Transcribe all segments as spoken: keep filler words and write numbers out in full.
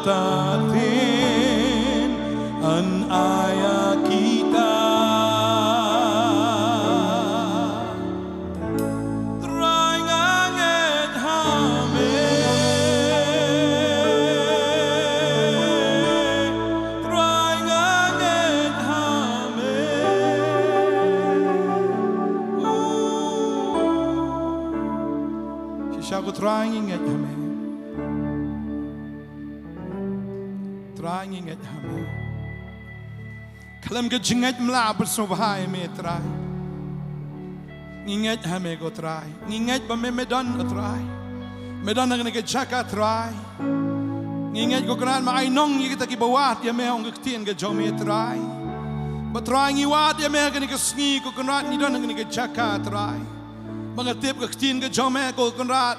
Sathin an aya kita. Trai nga ngeit ha me. Trai nga ngeit ha me. Shisha ko Trai ngi ngeit ha me. Trai ngi ngeit ha me. Khlem ka jingngeit ym lah ban sngewbha ïa me Trai. Ngi ngeit ha me ko Trai. Ngi ngeit ba me me don ko Trai. Me don ha kane ka jaka Trai. Ngi ngeit ko Kynrad me ai nong ïa kita kiba wad ïa me ong ka ktien ka jong me Trai. Ba Trai ngi wad ïa me ha kane ka sngi ko Kynrad ngi don ha kane ka jaka Trai. Ba nga tip ka ktien ka jong me ko Kynrad.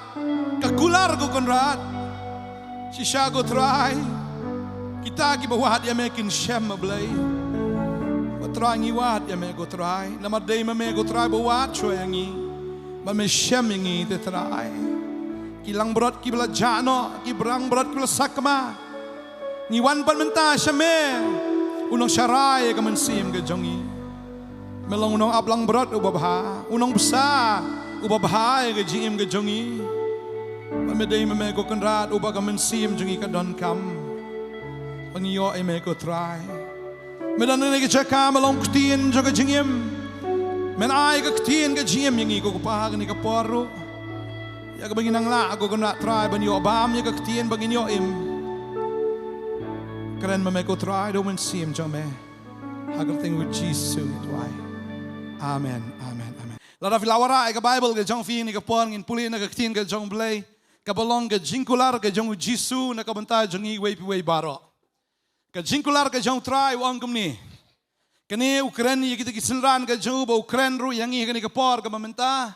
Ka kular ko Kynrad. Shisha ko Trai. Kita kiba wad ïa me kin shem ma Blei. Ba Trai ngi wad ïa me ko Trai. Namar dei ma me ko Trai ba wad shuwa ïa ngi. Ba me shem ïa ngi te Trai. Ki langbrot kiba la jah noh, ki langbrot kiba la sakma. Ngi wan pat mynta sha me. U nongsharai ïa ka mynsiem ka jong ngi. Me long u nongap langbrot uba bha, u nongbsa uba bha ïa ka jingim ka jong ngi. Ba me dei ma me ko Kynrad uba ka mynsiem jong ngi ka donkam. Ba ngi ïoh ïa me ko Trai. Me don ha kane ka jaka me long ktien jong ka jingim. Men ai ka ktien ka jingim ïa ngi ko Kpa ha kane ka por ruh. Ïa kaba ngin nang lah ko Kynrad Trai ban ïoh bam ïa ka ktien ba ngin ïoh im. Kren ma me ko Trai da u mynsiem jong me. Ha ka kyrteng u Jisu ngi duwai. Amen, amen, amen. Lada phi la wanrah ïa ka Baibl ka jong phi ha kane ka por ngin pule na ka ktien ka jong Blei. Kaba long ka jingkular ka jong u Jisu na ka bynta jong ngi iwei pa iwei baroh. Ka jingkular ka jong u Trai u ong kumne. Kane u kren ïa kita ki synran ka jong u ba u kren ruh ïa ngi ha kane ka por kaba mynta.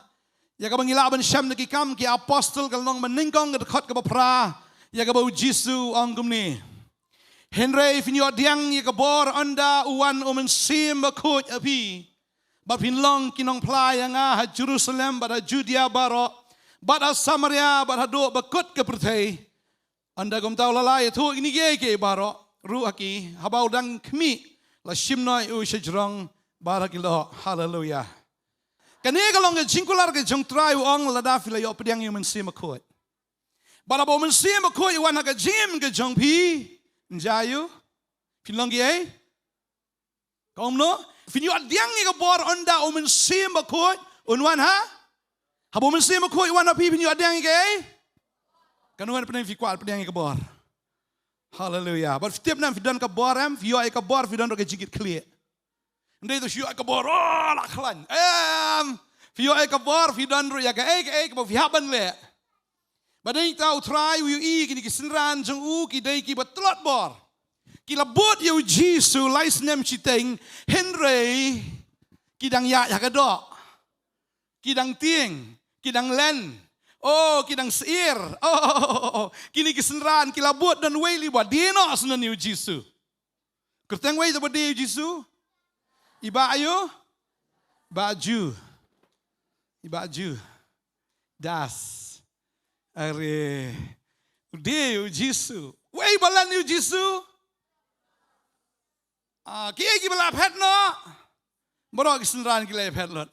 Ïa kaba ngi lah ban shem na ki Kam ki Apostol ka lynnong ba nyngkong ka dkhot kaba phra. Ïa kaba u Jisu u ong kumne. Hynrei phin ïoh pdiang ïa ka bor ynda u wan u Mynsiem Bakhuid ha phi. Bad phin long ki nongphla ïa nga ha Jerusalem bad ha Judia baroh. Bad ha Samaria bad haduh ba kut ka pyrthei. Ynda kumta u la ïathuh ïa kine kiei kiei baroh ruh ha ki haba u dang khmih la shim noh ïa u sha jrong baroh ki lyoh. Haleluia. Kane ka long ka jingkular ka jong u Trai u ong lada phi la ïoh pdiang ïa u Mynsiem Bakhuid. Bad haba u Mynsiem Bakhuid u wan ha ka jingim ka jong phi. Ynja ïa u. Phin long kiei. Kumno? Phin ïoh pdiang ïa ka bor ynda u Mynsiem Bakhuid un wan ha. Haba u Mynsiem Bakhuid u wan ha phi phin ïoh pdiang ïa kaei? Kan wan pdiang phi kwah pdiang ïa ka bor. Haleluia. Bad phi tip nam phi don ka bor em, phi ïoh ïa ka bor phi don ruh ka jingkitkhlieh. Ym dei to phi ïoh ïa ka bor, oh, la khlaiñ. Em, phi ïoh ïa ka bor phi don ruh ïa kaei kaei kaba phi hap ban leh. Ba dei ta u Trai u ïohi kine ki synran jong u ki dei kiba tlot bor. Ki la bud ïa u Jisu lai snem shiteng hynrei ki dang ïaid ha ka doh. Ki dang tieng, ki dang len. Oh, ki dang syier. Oh, kine ki synran ki la bud don wei li ba die noh sngewbha ïa u Jisu. Kyrteng wei te ba die ïa u Jisu. I Bah aïu? Bah Ju. I Bah Ju. Das. Are. U die ïa u Jisu. Wei ba len ïa u Jisu. Ah, kiei kiba la phet noh? Baroh ki synran ki la phet lut.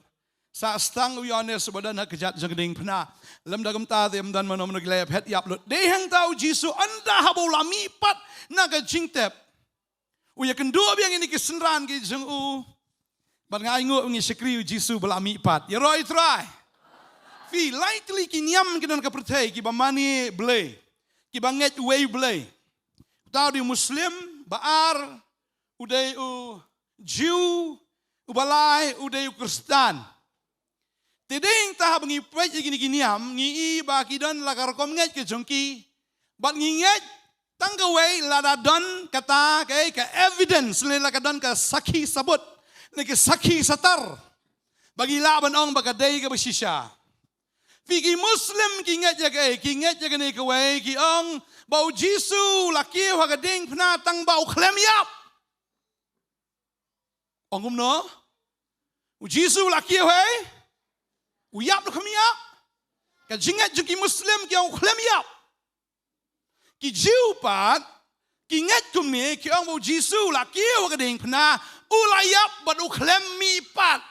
Sa stang u Ïoannis ba don ha kjat jong ka diengphna. Lymda kumta te ym don mano mano ki la phet ïap lut. Dei hangta u Jisu ynda haba u la mih pat na ka jingtep. U ïakynduh biang ïa kine ki synran ki jong u. Bad nga ainguh ngi shakri u Jisu ba la mih pat. Ïaroh ïa u Trai. Phi lai tylli ki niam ki don ha ka pyrthei kiba mane Blei. Kiba ngeit uwei u Blei. Uta u dei u Muslim, ba ar, u dei u Jiw, uba lai, u dei u Khristan. Te dei hangta haba ngi peit ïa kine ki niam, ngi i ba ki don la ka rukom ngeit ka jong ki. Bad ngi ngeit tang kawei lada don kata kaei ka evidence, lane la ka don ka sakhi sabut, ne ka sakhi satar. Ba ngi lah ban ong ba ka dei kaba shisha. Phi ki Muslim ki ngeit ïa kaei, ki ngeit ïa kane kawei, ki ong ba u Jisu la kiew ha ka diengphna tang ba u khlem ïap. Ong kumno? U Jisu la kiew hei? U ïap ne khlem ïap? Ka jingngeit jong ki Muslim ki ong u khlem ïap. Ki Jiw pat, Ki ngeit kumne, ki ong ba u Jisu u la kiew ha ka diengphna, u la ïap bad u khlem mihpat.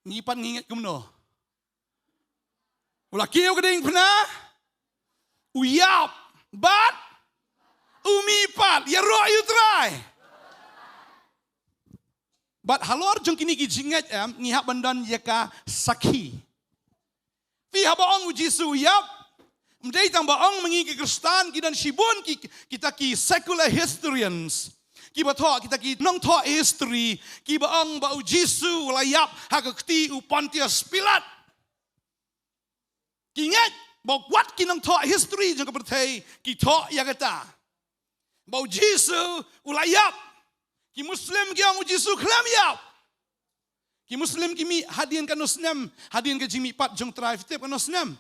Ngi pat ngi ngeit kumno? U la kiew ha ka diengphna, u ïap bad u mihpat. Ïaroh ïa u Trai. Bad halor jong kine ki jingngeit, em, ngi hap ban don ïa ka sakhi. Phi, haba ong u Jisu u ïap, ym dei tang ba ong ma ngi ki Khristan, ki don shibun ki, kita ki secular historians, kiba thoh, kita ki nongthoh history, kiba ong ba u Jisu u la ïap ha ka kti u Pontius Pilat. Ki ngeit ba wat ki nongthoh history jong ka pyrthei ki thoh ïa kata, ba u Jisu u la ïap. Ki Muslim ki ong u Jisu khlem ïap. Ki Muslim ki mih hadien kano snem, hadien ka jingmihpat jong u Trai, phi tip kano snem?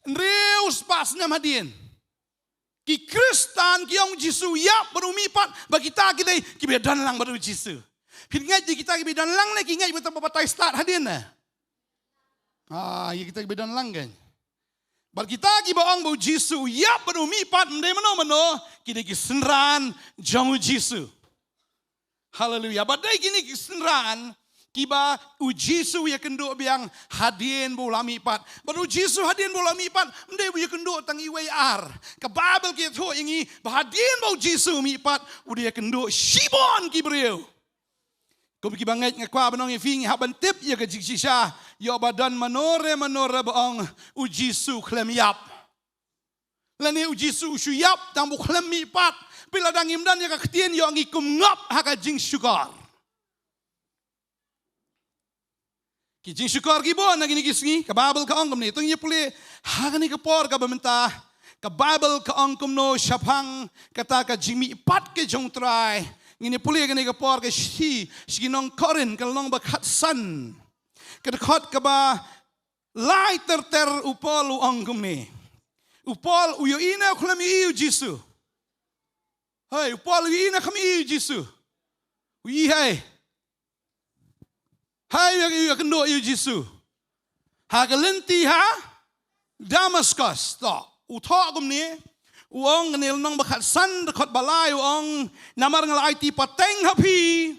Hynriew spah snem hadien. Ki Khristan ki ong u Jisu u ïap bad u mihpat, ba kita ki dei kiba ïadon lang bad u Jisu. Phi ngeit ïa kita kiba ïadon lang ne ki ngeit ba tang ba batai start hadien ne? Ah, ïa kita kiba ïadon lang kan. Bad kita kiba ong ba u Jisu u ïap bad u mihpat, ym dei mano mano, ki dei ki synran jong u Jisu. Haleluya. Bad dei kine ki synran kiba u Jisu u ïakynduh biang hadien ba u la mihpat. Bad u Jisu hadien ba u la mihpat, ym dei ba u ïakynduh tang iwei ar. Ka Baibl ka ïathuh ïa ngi ba hadien ba u Jisu u mihpat, u da ïakynduh shibun ki briew. Kum kiba ngeit, nga kwah ban ong ïa phi, ngi hap ban tip ïa ka jingshisha, ïoh ba don mano re mano re ba ong u Jisu u khlem ïap. Lane u Jisu u shu ïap tang ba u khlem mihpat. Phi, lada ngim don ïa ka ktien, ïoh ngi kum ngop ha ka jingshukor. Ki jingshukor ki bun na kine ki sngi. Ka Baibl ka ong kumne, to ngin ïa pule ha kane ka por kaba mynta. Ka Baibl ka ong kumno shaphang kata ka jingmihpat ka jong u Trai? Ngin ïa pule ha kane ka por, ka shithi sha ki nong Korinth, ka lynnong ba khatsan, ka dkhot kaba lai ter ter. U Paul u ong kumne. U Paul u ïohi ne u khlem ïohi ïa u Jisu? Hei, u Paul u ïohi ne khlem ïohi ïa u Jisu? U ïohi, hei. Hei, u ïakynduh ïa u Jisu ha ka lynti ha Damaskos. To, u thoh kumne, u ong, kane lynnong ba khatsan, dkhot ba lai, u ong, namar nga la aiti pateng ha phi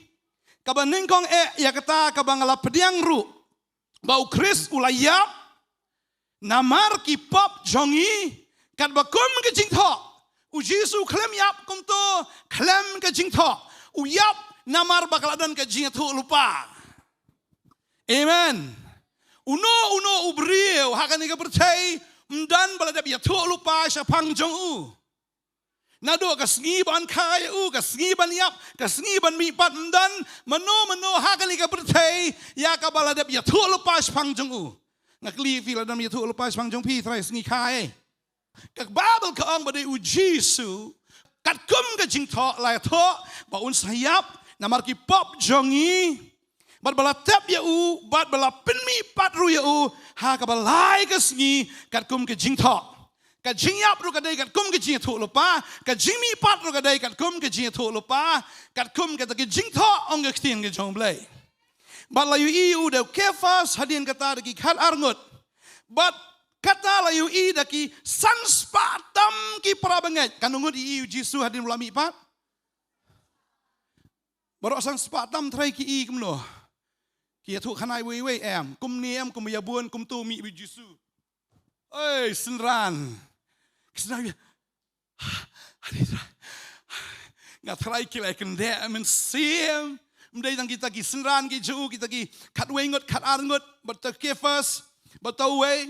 kaba nyngkong eh ïa kata kaba nga la pdiang ruh, ba u Khrist u la ïap namar ki pop jong ngi, katba kum ka jingthoh. U Jisu u khlem ïap kumto khlem ka jingthoh. U ïap namar ba ka la don ka jingïathuhlypa. Amen. Uno uno u briew ha kane ka pyrthei ym don ba la dep ïathuhlypa shaphang jong u. Naduh ka sngi ban kha ïa u, ka sngi ban ïap, ka sngi ban mihpat, ym don mano mano ha kane ka pyrthei ïa kaba la dep ïathuhlypa shaphang jong u. Nga kylli phi, la dep ïathuhlypa shaphang jong phi trai sngi kha, eh? Ka Baibl ka ong ba dei u Jisu, katkum ka jingthoh la ïathuh ba un sa ïap namar ki pop jong ngi, bad ba la tep ïa u, bad ba la pynmihpat ruh ïa u ha kaba lai ka sngi katkum ka jingthoh. Ka jingïap ruh ka dei katkum ka jingïathuhlypa, ka jingmihpat ruh ka dei katkum ka jingïathuhlypa, katkum kata ka jingthoh, ong ka ktien ka jong U Blei. Bad la ïohi u da u Kephas, hadien kata da ki khat ar ngut. Bad kata la ïohi da ki san spah tam ki para bangeit. Katno ngut ïohi u Jisu hadien ba u la mihpat? Baroh san spah tam trai ki i kumno? Ki ïathuh khana iwei iwei em? Kumne em, kum ïa bun kumto mih u Jisu? Oi, synran. Ki synran. Nga trai ki la kyndeh mynsiem. Ym dei tang kita ki synran ki jong u, kita ki khatwei ngut, khat ar ngut, bad uta u Kephas, bad uta uwei.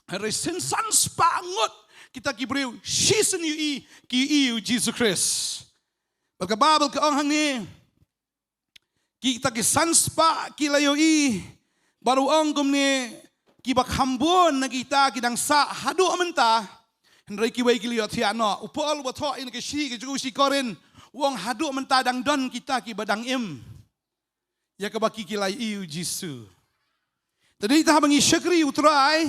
Hynrei shisien san spah ngut kita ki briew shisien ïohi, ki ïohi u Jisu Khrist. Bad ka Baibl ka ong hangne, kita ki san spah ki la ïohi, bad u ong kumne, kiba kham bun na kita ki dang sah haduh mynta, hynrei kiwei ki la ïohthiah noh. U Paul uba thoh ïa ka shithi ka jong u sha ki Korinth, u ong haduh mynta dang don kita kiba dang im ïa kaba ki, ki la ïohi u Jisu. Te dei ta haba ngi shakri u Trai,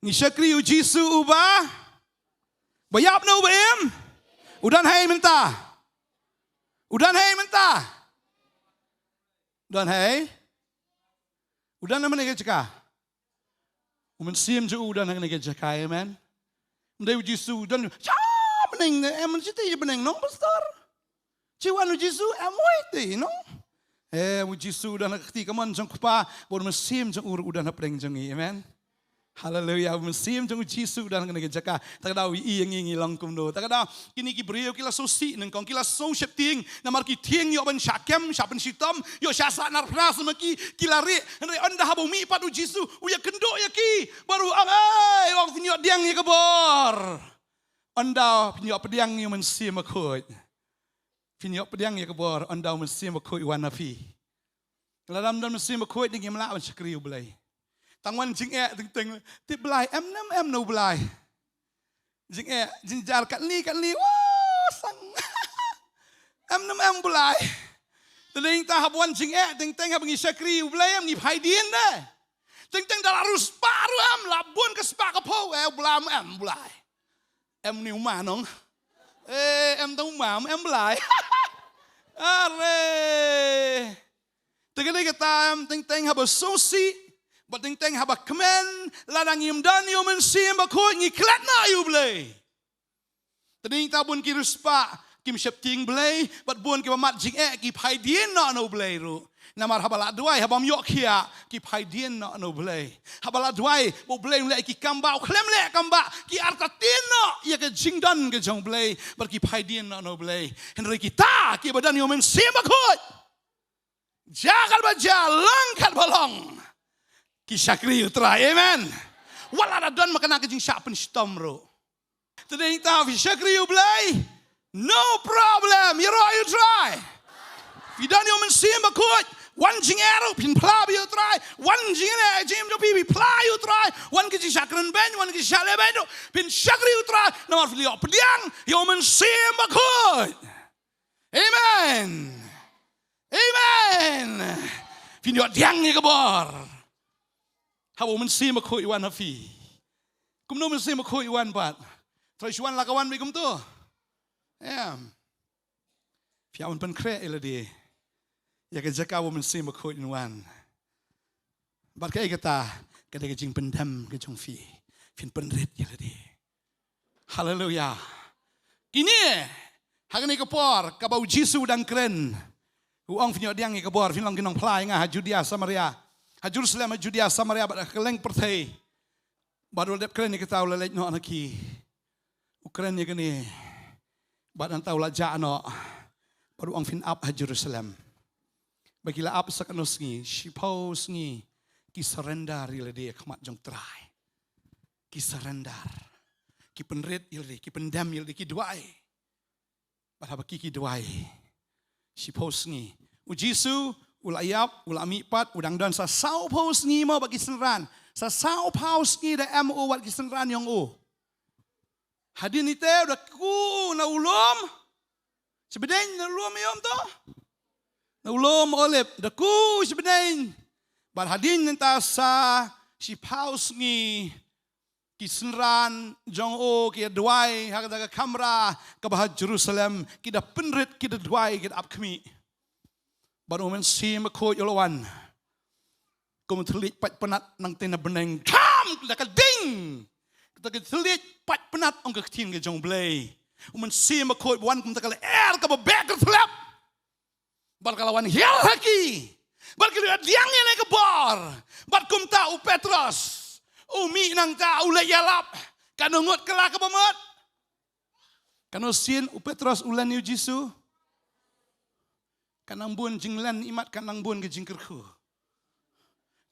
ngi shakri u Jisu uba, ba ïap ne uba im? U don hi mynta? U don hi mynta? U don hi? U don ha kane ka jaka? U Mynsiem jong u u don ha kane ka jaka, amen. Ym dei u Jisu u don, Peng ne em chi te bneng nong pastor. Chi wan u Jisu em oi te nong. Eh, u Jisu u don ha ka kti kamon jong u Kpa, bad u Mynsiem jong u ruh u don hapdeng jong ngi. Amen. Haleluya, u Mynsiem jong u Jisu u don ha kane ka jaka. Ta ka daw ïa ngi ngi long kumno. Ta ka daw kine ki briew ki la sngewsih nyngkong, ki la sngew sheptieng. Namar ki tieng ïoh ban shah kem, shah pynshitom, ïoh shah sahnarphna sa ma ki, ki la rieh. Hynrei ynda haba u mih pat u Jisu, u ïakynduh ïa ki. Bad u ong, ei, ong phin ïoh pdiang ïa ka bor. Ynda phin ïoh pdiang ïa u Mynsiem Bakhuid. Phin ïoh pdiang ïa ka bor, ynda u Mynsiem Bakhuid u wan ha phi. Lada ym don Mynsiem Bakhuid, ngim lah ban shakri U Blei. Tang wan jingeh teng teng, tip Blei, em ne em, em ne U Blei. Jingeh, jingjar katni katni, wa sang. Em ne em, em Blei. Teng teng haba wan jingeh teng teng, haba ngi shakri U Blei em, ngi phai dien de. Teng teng da la riewspah ruh em, la bun ka spah ka phew, eh, U Blei em, em Blei. Em ne u ma nong. Eh, em tang u ma, em Blei. Are. Te kane kata em, teng teng haba sngewsih, bad teng teng haba kmen, lada ngim don ïa u Mynsiem Bakhuid, ngi klet noh ïa U Blei. Te nangta bun ki riewspah kim sheptieng Blei, bad bun kiba mad jingeh ki phai dien noh na U Blei ruh. Namar haba la duwai, haba ym ïoh khiah, ki phai dien noh na U Blei. Haba la duwai ba U Blei un leh ki kam bah, u khlem leh kam bah, ki artatien noh ïa ka jingdon ka jong U Blei, bad ki phai dien noh na U Blei. Hynrei kita kiba don ïa u Mynsiem Bakhuid, jia katba jia, long katba long, ki shakri U Trai. Amen. Wat la da don ma kane ka jingshah pynshitom ruh. Te nangta phi shakri U Blei, no problem, ïaroh ïa U Trai. Phi don ïa u Mynsiem Bakhuid, wan jingeh ruh phin phla ïa U Trai, wan jingeh jingim jong phi, phi phla ïa U Trai, wan ki jingshah kren beiñ, wan ki jingshah leh beiñ ruh phin shakri U Trai. Namar phi la ïoh pdiang ïa u Mynsiem Bakhuid. Amen. Amen. Phin ïoh pdiang ïa ka bor haba u Mynsiem Bakhuid u wan ha phi. Kumno u Mynsiem Bakhuid u wan pat? Trai shu wan la ka wan beit kumto. Em. Phi hap ban pynkhreh ïa lade ïa ka jaka ba u Mynsiem Bakhuid un wan. Bad kaei kata, ka dei ka jingpyndem ka jong phi. Phin pynrit ïa lade. Haleluya. Kine, ha kane ka por kaba u Jisu u dang kren, u ong phin ïoh pdiang ïa ka bor, phin long ki nongphla ïa nga ha Judia, Samaria, ha Jerusalem, ha Judia, Samaria, bad ha kylleng pyrthei. Bad u la dep kren ïa kata, u la leit noh na ki. U kren ïa kane. Bad nangta u la jah noh. Bad u ong phin ap ha Jerusalem. Ba ki la ap sa katno sngi, shiphew sngi, ki surrender ïa lade ha khmat jong U Trai. Ki surrender. Ki pynrit ïa lade, ki pyndem ïa lade, ki duwai. Bad haba ki, ki duwai shiphew sngi, u Jisu u la ïap, u la mih pat, u dang don sa sawphew sngi mo bad ki synran. Sa sawphew sngi da em u wat ki synran jong u. Hadien ite u da kiew na u lum. Shibneng na u lum ïa um to. Na u lum Olib da kiew shibneng. Bad hadien nangta sa shiphew sngi, ki synran jong u ki duwai ha kata ka kamra kaba ha Jerusalem, ki da pynrit, ki da duwai, ki da ap khmih. Bad u Mynsiem Bakhuid u la wan kum u thylliej paid pynat nangta na bneng, kham da ka ding. Kata ka thylliej paid pynat, ong ka ktien ka jong U Blei. U Mynsiem Bakhuid u wan kum kata ka lyer kaba beh kyrthlep. Bad ka la wan hiar ha ki. Bad ki la ïoh pdiang ïa kane ka bor. Bad kumta u Petros u mih nangta, u leit ïalap. Katno ngut kylla kaba mut? Katno sien u Petros u len ïa u Jisu? Ka nang bun jinglen imat, ka nang bun ka jingkyrkhu.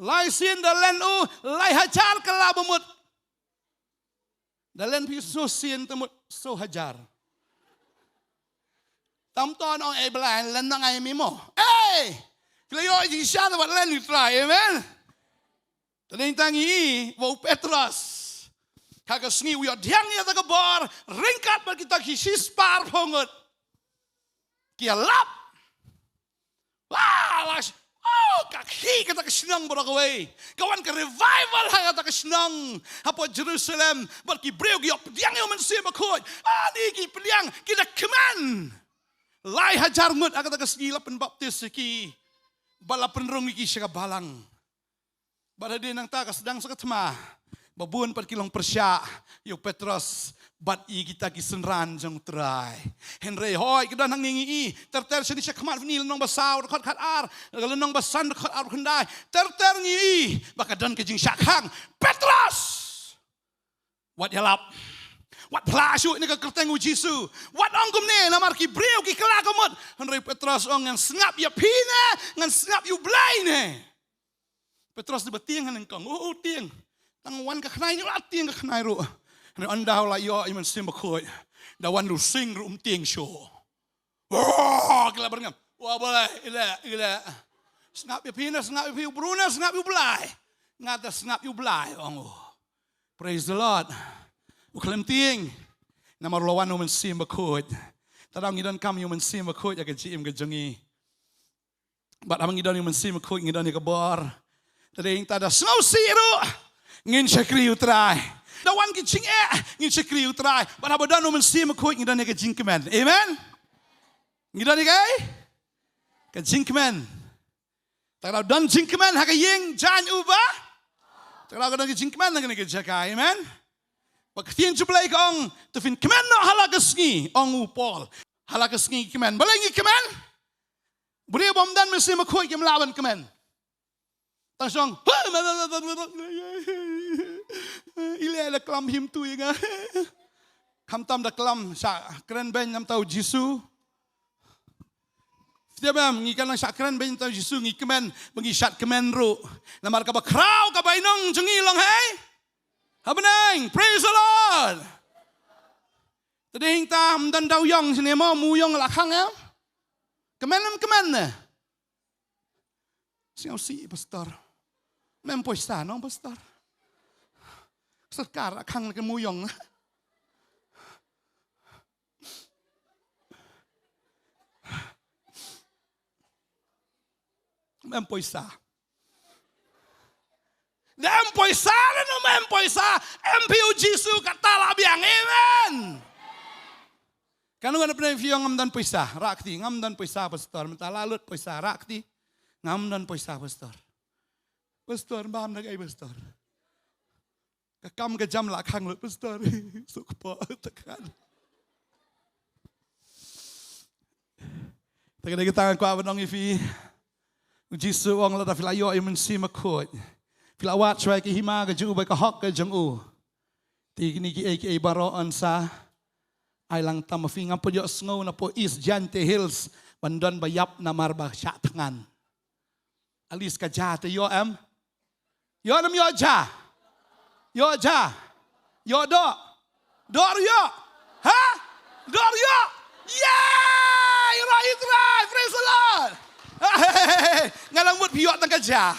Lai sien da len u, lai hajar kylla ba mut. Da len phi soo sien te mut soo hajar. Tam ton ong, ei Blei, len nang ai mimo. Ei! Phi la ïoh jingshisha te wat len ïa U Trai, amen. Te dang tang ïa u Petros, ha ka sngi u ïoh pdiang ïa kata ka bor, ryngkat bad kita ki shispah arphew ngut. Ki ïalap. Wah, la sh-, oh, ka khih kata ka shnong baroh kawei. Ka wan ka revival ha kata ka shnong hapoh Jerusalem. Bad ki briew ki ïoh pdiang ïa u Mynsiem Bakhuid. Ah, ni ki pdiang, ki da kmen. Lai hajar ngut ha kata ka sngi la pynbaptis ïa ki. Bad la pynrung ïa ki sha ka balang. Bad hadien nangta ka sdang sa ka thma ba bun pat ki long pyrshah ïa u Petros Bad ïa kita ki synran jong U Trai. Hynrei hooid, ki don hangne ngi i. Ter ter shane sha khmat, Bani lynnong ba saw dkhot khat ar, lynnong ba san dkhot ar khyndai. Ter ter ngi i ba ka don ka jingshah khang. Petros, wat ïalap. Wat phla shuh na ka kyrteng U Jisu. Wat ong kumne, namar ki briew ki kylla ka mut. Hynrei Petros ong, ngan sngap ïa phi ne, ngan sngap ïa U Blei ne. Petros dei ba tieng ha nyngkong. Oh, tieng. Tang wan ka khnai, ngi la tieng ka khnai ruh. Hynrei ynda u la ïoh ïa U Mynsiem Bakhuid, da wan u sing ruh um tieng shuh. Oh, ki la byrngem. Wah, balei, ila, ila. Sngap ïa phi ne, sngap ïa phi, u briew ne, sngap ïa U Blei. Nga te sngap ïa U Blei, ong u. Praise the Lord. U khlem tieng. Namar u la wan U Mynsiem Bakhuid. Te ngi donkam ïa U Mynsiem Bakhuid ha ka jingim ka jong ngi. Bad haba ngi don ïa U Mynsiem Bakhuid, ngi don ïa ka bor. Te dei ngi ta da sngewsih ruh, ngin shakri U Trai. Da wan ki jingeh, ngin shakri U Trai. Bad haba don U Mynsiem Bakhuid, ngi don ïa ka jingkmen. Amen. Ngi don ïa ka, ka jingkmen. Te ka don jingkmen ha ka ïing jaiñ uba. Te ka don ka jingkmen ha kane ka jaka. Amen. Ba ka ktien U Blei ka ong, to phin kmen noh ha la ka sngi, ong u Paul. Ha la ka sngi kmen. Balei ngi kmen? Briew bym don Mynsiem Bakhuid kim lah ban kmen. Tang shong. Ile la klam him tu ïa nga. Khamtam da klam shah kren beiñ namar U Jisu. Phi tip em, ngi khlem shah kren beiñ namar U Jisu, ngi kmen ba ngi shah kmen ruh. Namar kaba khraw ka bainong jong ngi long hei ha bneng. Praise the Lord. Te dei hangta ym don daw ïong shane mo, mu ïong la khang em. Kmen em kmen ne. Sngewsih pastor. Mem poisa nong pastor. Sorkar la khang ka mu ïong. Mem poisa. Da em poisa, da no mem poisa. Em phi U Jisu kata la biang. Amen. Kano kano pyneng phi ong ngam don poisa, rah kti, ngam don poisa pastor, mynta la lut poisa, rah kti, ngam don poisa pastor. Pastor, bam da kaei pastor. Ka kam ka jam la khang lut pastor. Suk pa ta kan. Te ka dei kata nga kwah ban ong ïa phi. U Jisu u ong lada phi la ïoh ïa U Mynsiem Bakhuid, phi la wad shuwa ïa ka hima ka jong u bad ka hok ka jong u. Te kine kiei kiei baroh yn sa ai lang tam ma phi. Ngam pat ïohsngew na poh East Jaintia Hills ban don ba ïap namar ba shah thngan. At least ka ja te ïoh em. Ïoh ne ym ïoh ja? Ïoh ja. Ïoh doh. Doh ruh ïoh. Ha? Doh ruh ïoh. Yay! Ïaroh ïa U Trai. Praise the Lord. Nga la mut phi ïoh tang ka ja.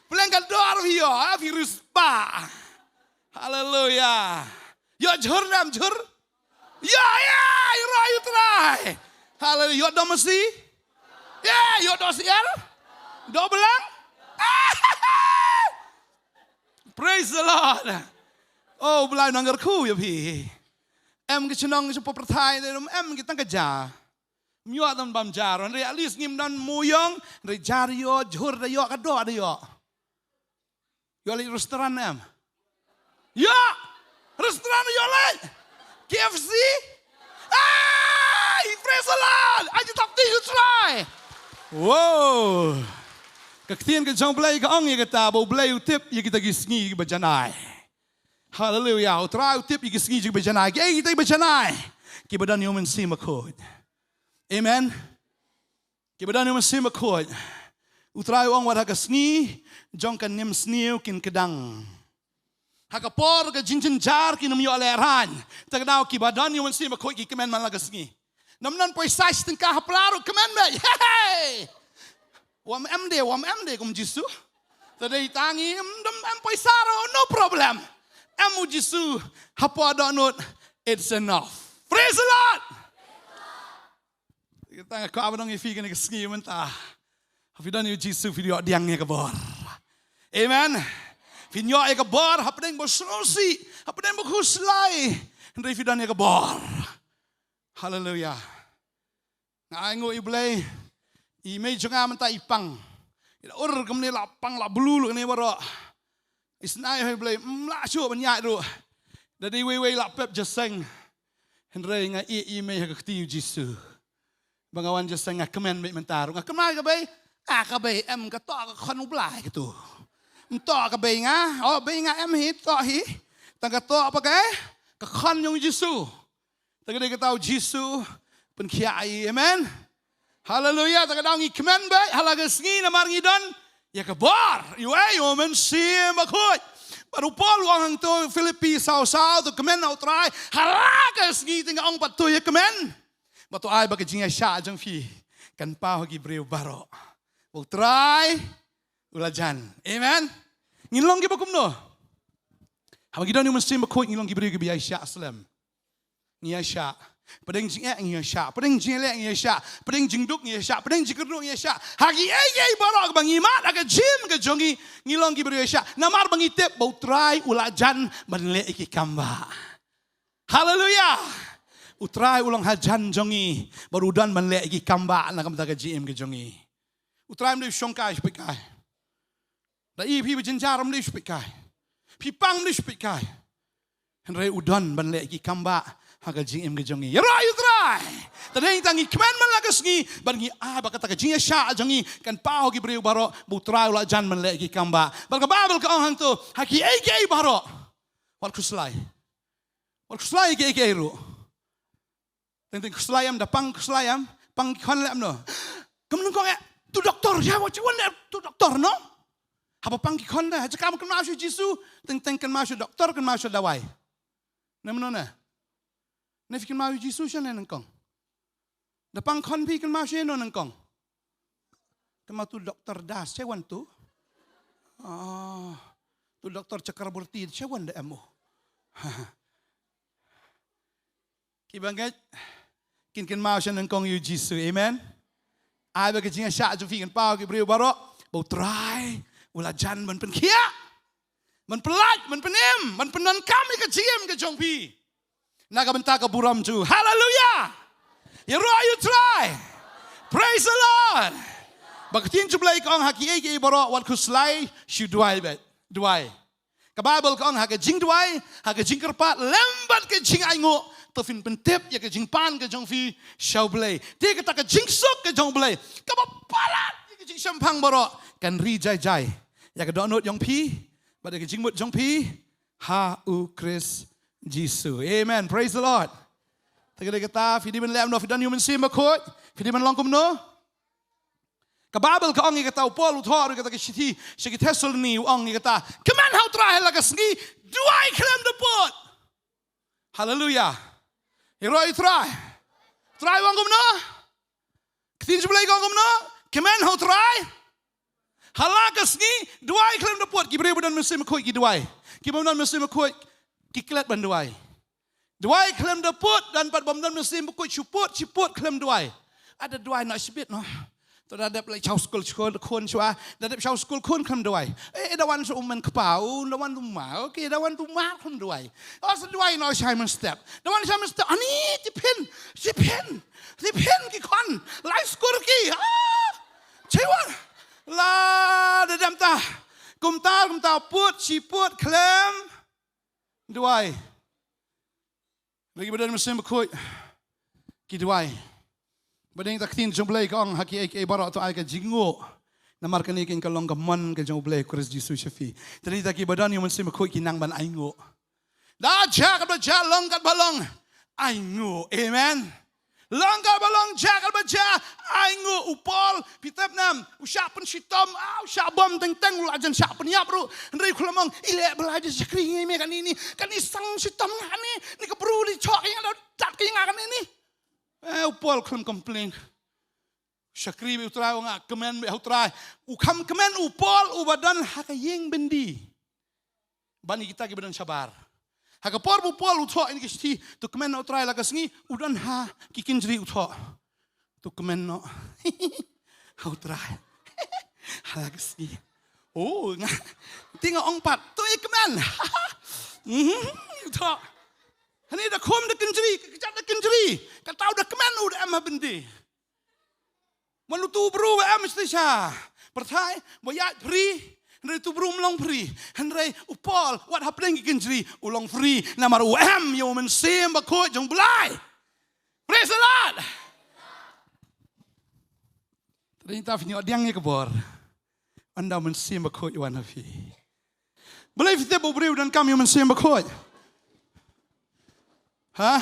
Pleng ka doh ruh phi ïoh, ha, phi riewspah. Haleluya. Ïoh jhur ne ym jhur? Ïoh, ïoh, ïaroh ïa U Trai. Haleluya. Ïoh doh masi? Ïoh, ïoh doh syiar? Doh blang? Praise the Lord. Oh, U Blei un nang kyrkhu ïa phi. Em ki chnong ki shu pyrthei, em ki tang ka ja. Ym ïoh tang bam ja ruh, hynrei at least ngim don mu ïong, hynrei ja ruh ïoh, jhur ruh ïoh, ka doh ruh ïoh. Ïoh leit restaurant em? Ïoh! Restaurant ïoh leit! K F C? Ai, praise the Lord! Ai, jitap ti U Trai! Wow! Ka ktien ka jong U Blei ka ong ïa kata ba U Blei u tip ïa kita ki sngi kiba janai. Haleluya! U Trai u tip ïa ki sngi kiba janai. Kiei kita kiba janai? Kiba don ïa U Mynsiem Bakhuid. Amen. Kiba don ïa U Mynsiem Bakhuid. U Trai u ong wat ha ka sngi jong ka nimsniew kin kdang. Ha ka por ka jingjynjar kin ym ïoh lehraiñ. Te kata kiba don ïa U Mynsiem Bakhuid ki kmen man la ka sngi. Ym don poisa shi tyngka ha pla ruh kmen beit. Hey! Wam em de, wam em de kum Jisu. Te dei tang ym don em poisa ruh, no problem. Em U Jisu hapoh dohnud, it's enough. Praise the Lord. Kita nga kwah ban ong ïa phi kane ka sngi mynta. Haba phi don ïa U Jisu phi ïoh pdiang ïa ka bor. Amen. Phin ïoh ïa ka bor hapdeng ba sngewsih, hapdeng ba khuslai. Hynrei phi don ïa ka bor. Haleluya. Nga ai nguh ïa U Blei. I mei jong nga mynta i pang. I la ur kumne, la pang, la blue lut kane baroh. Isynei ha U Blei, ym lah shuh ban ïaid ruh. Dei wei wei lah pep jingïaseng. Hynrei nga ïeh ïa mei ha ka kti u Jisu. Ba nga wan jingïaseng nga kmen beit mynta ruh. Nga kmen ka bei. Ah, ka bei em ka toh ka khon u Blai ka tu. Em toh ka bei nga. Oh, bei nga em hi toh hi. Tang ka toh pa ka. Ka khon jong u Jisu. Te ka dei kata u Jisu pynkhiah ïa i. Amen. Haleluya. Te ka dang ngi kmen beit ha la ka sngi namar ngi don ïa ka bor. Ïa u, ïa u Mynsiem Bakhuid. Bad u Paul u ong hangto Philippi saw saw, to kmen ha u Trai ha la ka sngi. Te nga ong pat to ïa kmen. Bad to ai ba ka jingïaishah jong phi kan paw ha ki briew baroh. Ba u Trai u la jan. Amen. Ngin long kiba kumno? Haba ngi don ïa u Mynsiem Bakhuid ngi long ki briew kiba ïaishah slem. Ngi ïaishah. Pdeng jingeh ngi ïaishah. Pdeng jingïaleh ngi ïaishah. Pdeng jingduk ngi ïaishah. Pdeng jingkyrduh ngi ïaishah. Ha kiei kiei baroh ba ngi mad ha ka jingim ka jong ngi, ngi long ki briew ïaishah. Namar ba ngi tip ba u Trai u la jan ban leh ïa ki kam ba. Haleluya. U Trai u long hajan jong ngi. Bad u don ban leh ïa ki kam ba na ka bynta ka jingim ka jong ngi. U Trai um dei u shongkai shiphew kai. Da i phi ba jynjar um dei shiphew kai. Phi pang um dei shiphew kai. Hynrei u don ban leh ki kam ba ha ka jingim ka jong ngi. Ïaroh ïa u Trai. Te dei tang ngi kmen man la ka sngi ban ngi ai ba kata ka jingïaishah jong ngi kan paw ki briew baroh ba u Trai u la jan ban leh ki kam ba. Bad ka Baibl ka ong hangto ha kiei kiei baroh wat khuslai. Wat khuslai kiei kiei ruh. Teng teng khuslai em, da pang khuslai em, pang ki khon leh em no. Kam nyngkong eh, to doktor, ïa wa chi wan leh to doktor no. Haba pang ki khon da, ha jaka kynmaw sha Jisu, teng teng kynmaw sha doktor, kynmaw sha dawai. Ne mano ne? Ne phi kynmaw sha Jisu sha ne nyngkong. Da pang khon phi kynmaw sha no nyngkong. Kynmaw to doktor Das, chi wan to. Ah, to doktor Chakraborty, chi wan da em o. Ki bangeit kin kynmaw sha nyngkong ïa u Jisu. Amen. Ai ba ka jingïaishah jong phi kan paw ki briew baroh ba u Trai u la jan ban pynkhiah, ban pyllait, ban pynim, ban pyndonkam ïa ka jingim ka jong phi na ka bynta ka burom jong u. Haleluya. Ïaroh ïa u Trai. Praise the Lord. Ba ka ktien jong u Blei ka ong ha kiei kiei baroh wat khuslai, shu duwai beit. Duwai. Ka Baibl ka ong ha ka jingduwai, ha ka jingkyrpad lem bad ka jingainguh, to phin pyntip ïa ka jingpan ka jong phi sha u Blei. Te kata ka jingsuk ka jong u Blei kaba palat ïa ka jingshemphang baroh kan ri jai jai ïa ka dohnud jong phi bad ïa ka jingmut jong phi ha u Khrist Jisu. Amen. Praise the Lord. Te ka dei kata, phi dei ban leh em no, phi don ïa u Mynsiem Bakhuid, phi dei ban long kumno? Ka Baibl ka ong ïa kata, u Paul u thoh ruh ïa kata ka shithi sha ki Thessaloni, u ong ïa kata, kmen ha u Trai ha la ka sngi, duwai khlem da pud. Haleluya. Ïaroh ïa u Trai. Trai u ong kumno? Ka ktien jong u Blei ka ong kumno? Kmen ha u Trai ha la ka sngi, duwai khlem da pud. Ki briew ba don Mynsiem Bakhuid ki duwai. Ki bym don Mynsiem Bakhuid ki klet ban duwai. Duwai khlem da pud, don pat bym don Mynsiem Bakhuid, shu pud, shu pud khlem duwai. Ada duwai noh shibit noh. To da dep leit shaw skul khun, khun shuwa, da dep shaw skul khun khlem duwai. Eh, da wan sha u mei kpa, u da wan tu ma, okay, da wan tu ma khlem duwai. Oh, sa duwai noh shai mynstep. Da wan shai mynstep, ani, tiphin, tiphin, tiphin ki khon, lai skur ki. Ah! Chewa. La da dem ta. Kumta, kumta pud, shi pud khlem duwai. Lagi ba don Mynsiem Bakhuid ki duwai. Ba dei ta ka ktien jong u Blei ka ong ha kiei kiei baroh to ai ka jingnguh. Namar kane ka long ka mon ka jong u Blei Khrist Jisu sha phi. Te dei ta ki ba don ïa u Mynsiem Bakhuid ki nang ban ainguh. Da jia katba jia, long katba long, ainguh. Amen. Long katba long, jia katba jia, ainguh. U Paul, phi tip ne em, u shah pynshitom, ah, u shah bom teng teng, u la jan shah pynïap ruh. Hynrei u khlem ong, i leh ba la jan shakri ngi me kane ni, kane sang shitom nga ne, ni ka bru ni chok ïa nga, dat ka ïa nga kane ni. Eh, u Paul khlem complain. Shakri beit u Trai, u ong nga kmen beit ha u Trai. U kham kmen u Paul uba don ha ka ïing byndi ban ïa kita kiba don shabar. Ha ka por ba u Paul u thoh ïa kine ki shithi, to kmen ha u Trai la ka sngi, u don ha ki kynjri u thoh, to kmen noh ha u Trai ha la ka sngi. Oh, nga, te nga ong pat, to ïa kmen. Mhm, u thoh. Hangne da khum da kynjri, ka kjat da kynjri. Kata u da kmen, u da em ha byndi. Mano tu bru ba em shisha. Pyrthei, ba ïaid free, Hynrei utu u briew um long free. Hynrei u Paul, wat hapdeng ki kynjri, u long free namar u em ïa u Mynsiem Bakhuid jong U Blei. Praise the Lord. Te dei tang phi ïoh pdiang ïa ka bor ynda u Mynsiem Bakhuid u wan ha phi. Balei phi tip ba u briew u donkam ïa u Mynsiem Bakhuid? Ha?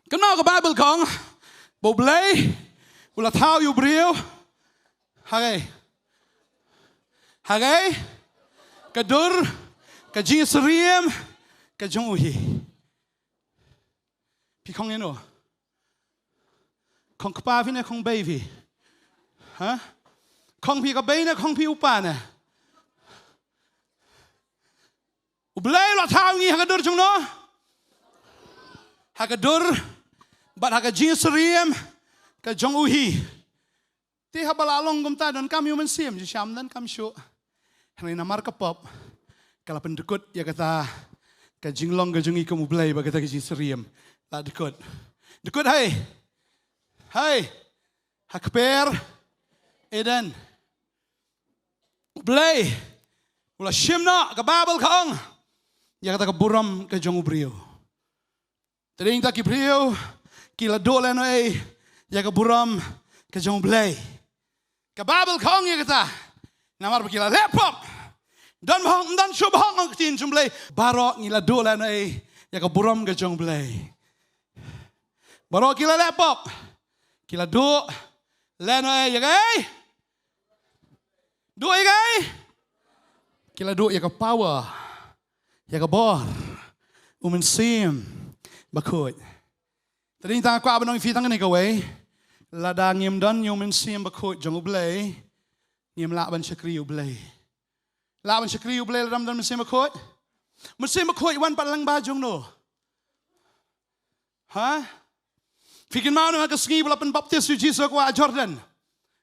Kynmaw ka Baibl ka ong ba U Blei u la thaw ïa u briew ha kaei? Ha kaei? Ka dur ka jingsyriem ka jong u hi. Phi khong ïano? Khong kpa phi ne khong bei phi? Ha? Khong phi ka bei ne khong phi u kpa ne? U Blei u la thaw ngi ha ka dur jong no? Ha ka dur bad ha ka jingsyriem ka jong u hi. Te haba la long kumta donkam ïa u Mynsiem, jingshisha ym donkam shuh. Hynrei namar ka pop ka la pyndkut ïa kata ka jinglong ka jong ngi kum U Blei bad kata ka jingsyriem. La dkut. Dkut haei? Haei? Ha kper Eden. U Blei u la shim noh, ka Baibl ka ong, ïa kata ka burom ka jong u briew. Te dei tang ki briew ki la duh lehnohei ïa ka burom ka jong U Blei. Ka Baibl ka ong ïa kata. Namar ba ki la leh pop. Don ba hok, don shuh ba hok, ong ka ktien jong U Blei. Baroh ngi la duh lehnohei ïa ka burom ka jong U Blei. Baroh ki la leh pop. Ki la duh lehnohei ïa kaei? Duh ïa kaei? Ki la duh ïa ka power, ïa ka bor u Mynsiem Bakhuid. Te dei tang kwah ban ong ïa phi tang kane kawei. Lada ngim don ïa u Mynsiem Bakhuid jong U Blei, ngim lah ban shakri ïa U Blei. Lah ban shakri ïa U Blei lada ym don Mynsiem Bakhuid? Mynsiem Bakhuid wan pat lyngba jong no? Ha? Phi kynmaw ne ha ka sngi ba la pynbaptis ïa u Jisu ha ka wah Jordan.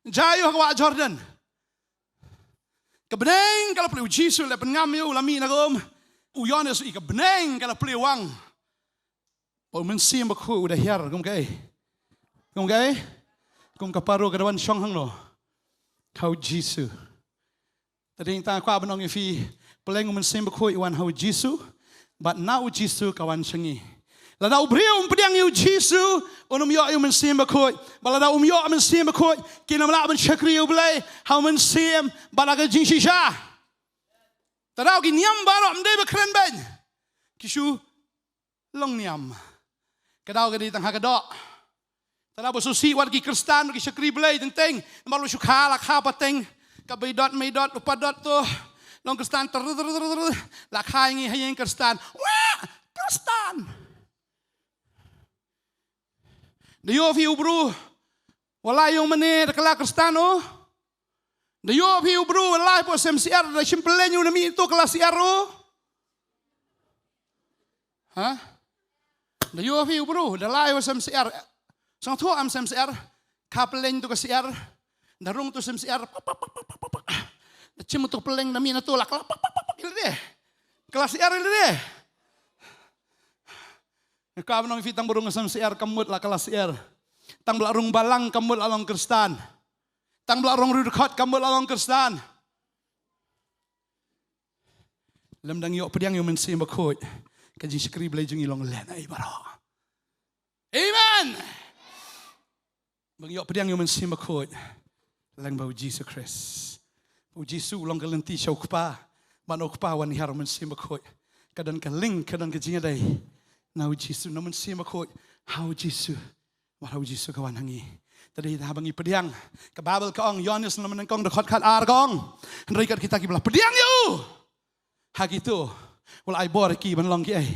Jia ïa u ha ka wah Jordan. Ka bneng ka la plie, u Jisu la pynngam ïa u, la mih na ka um. U Ïoannis u i, ka bneng ka la plie, wang. Ba u Mynsiem Bakhuid u da hiar kum kaei? Kum kaei? Kum ka paro ka da wan shong hangno? Ha u Jisu. Te dei tang kwah ban ong ïa phi, pleng u Mynsiem Bakhuid u wan ha u Jisu, bad na u Jisu ka wan sha ngi. Lada u briew um pdiang ïa u Jisu, un ym ïoh ïa u Mynsiem Bakhuid. Bad lada um ïoh Mynsiem Bakhuid, kin ym lah ban shakri ïa U Blei ha u mynsiem bad ha ka jingshisha. Te daw ki niam baroh ym dei ba kren beiñ. Ki shu long niam. Ka daw ka dei tang ha ka doh. Te daw ba shu sih wat ki Khristan, ki shakri Blei teng teng. Namar u shu kha, la kha pateng. Ka bei dot, mei dot, u pat dot to. Long Khristan, ter, ter, ter, ter. La kha ïa ngi ha ïing Khristan. Wah! Khristan. Da ïoh phi u bru wa la ïong mane da ka la Khristan o? Da ïoh phi u bru wa la hapoh sem syiar, da shim pyllein u na mih to ka la syiar o? Ha? Da ïoh phi u bru da la ïoh sem syiar. Sngewthuh am sem syiar? Kha pyllein to ka syiar. Da rung to sem syiar. Pak, pak, pak. Da shim to pyllein na mih na to la ka la pak, pak, pak, pak, ïa lade. Ka la syiar ïa lade. Ka ban ong ïa phi, tang ba rung sem syiar kam mut la ka la syiar. Tang ba la rung balang kam mut la long Khristan. Tang ba la rung rudkhot kam mut la long Khristan. Lymda ngi ïoh pdiang ïa u Mynsiem Bakhuid, ka jingshakri Blei jong ngi long lehnohei baroh. Amen. Ba ngi ïoh pdiang ïa u Mynsiem Bakhuid lyngba u Jisu Khrist. U Jisu u long ka lynti sha u Kpa, bad na u Kpa wan hiar u Mynsiem Bakhuid. Ka don ka link, ka don ka jingïadei na u Jisu, na u Mynsiem Bakhuid ha u Jisu. Bad ha u Jisu ka wan ha ngi. Te dei haba ngi pdiang. Ka Baibl ka ong, Ïoannis lynnong nyngkong dkhot khatar ka ong, hynrei kat kita kiba la pdiang ïa u, ha kito u la ai bor ïa ki ban long kiei?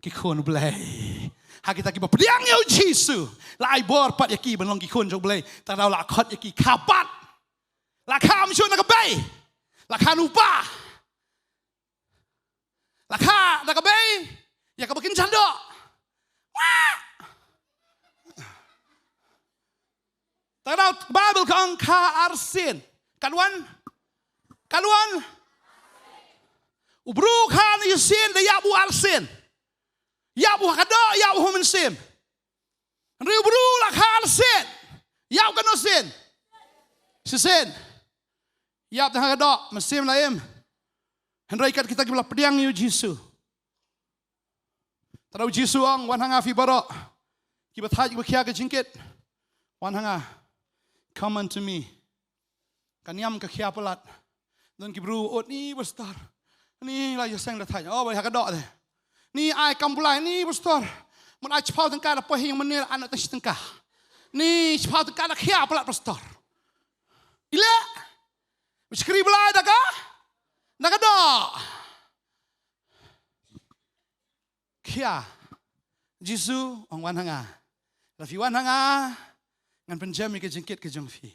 Ki khun u Blei. Ha kita kiba pdiang ïa u Jisu, la ai bor pat ïa ki ban long ki khun jong u Blei. Te daw la khot ïa ki kha pat. La kha ym shuh na ka bei. La kha na u Kpa. La kha da ka bei ïa kaba kynja doh. Wah! Te daw Baibl ka ong kha arsien. Katwan? Katwan? U bru kha na shisien da ïap u arsien. Ïap u ha ka doh, ïap u ha u mynsiem. Hynrei u bru la kha arsien. Ïap u katno sien? Shisien. Ïap tang ha ka doh, mynsiem la im. Hynrei kat kita kiba la pdiang ïa u Jisu. Te da u Jisu u ong, wan ha nga phi baroh kiba thait kiba khia ka jingkit. Wan ha nga. Come unto me. Ka niam ka khia palat. Don ki bru, oh, ni pastor. Ni la ïaseng la thait. Oh, ba ha ka doh de. Ni ai kam Blai ni pastor. Mut ai chiphaw tyngka da poi ha ïing mane, ai noh tang shi tyngka. Ni chiphaw tyngka da khia palat pastor. Ila. Shakri Blai da ka, da ka doh. Khia. Jisu ong, wan ha nga. Lada phi wan ha nga, ngan pynjem ïa ka jingkit ka jong phi.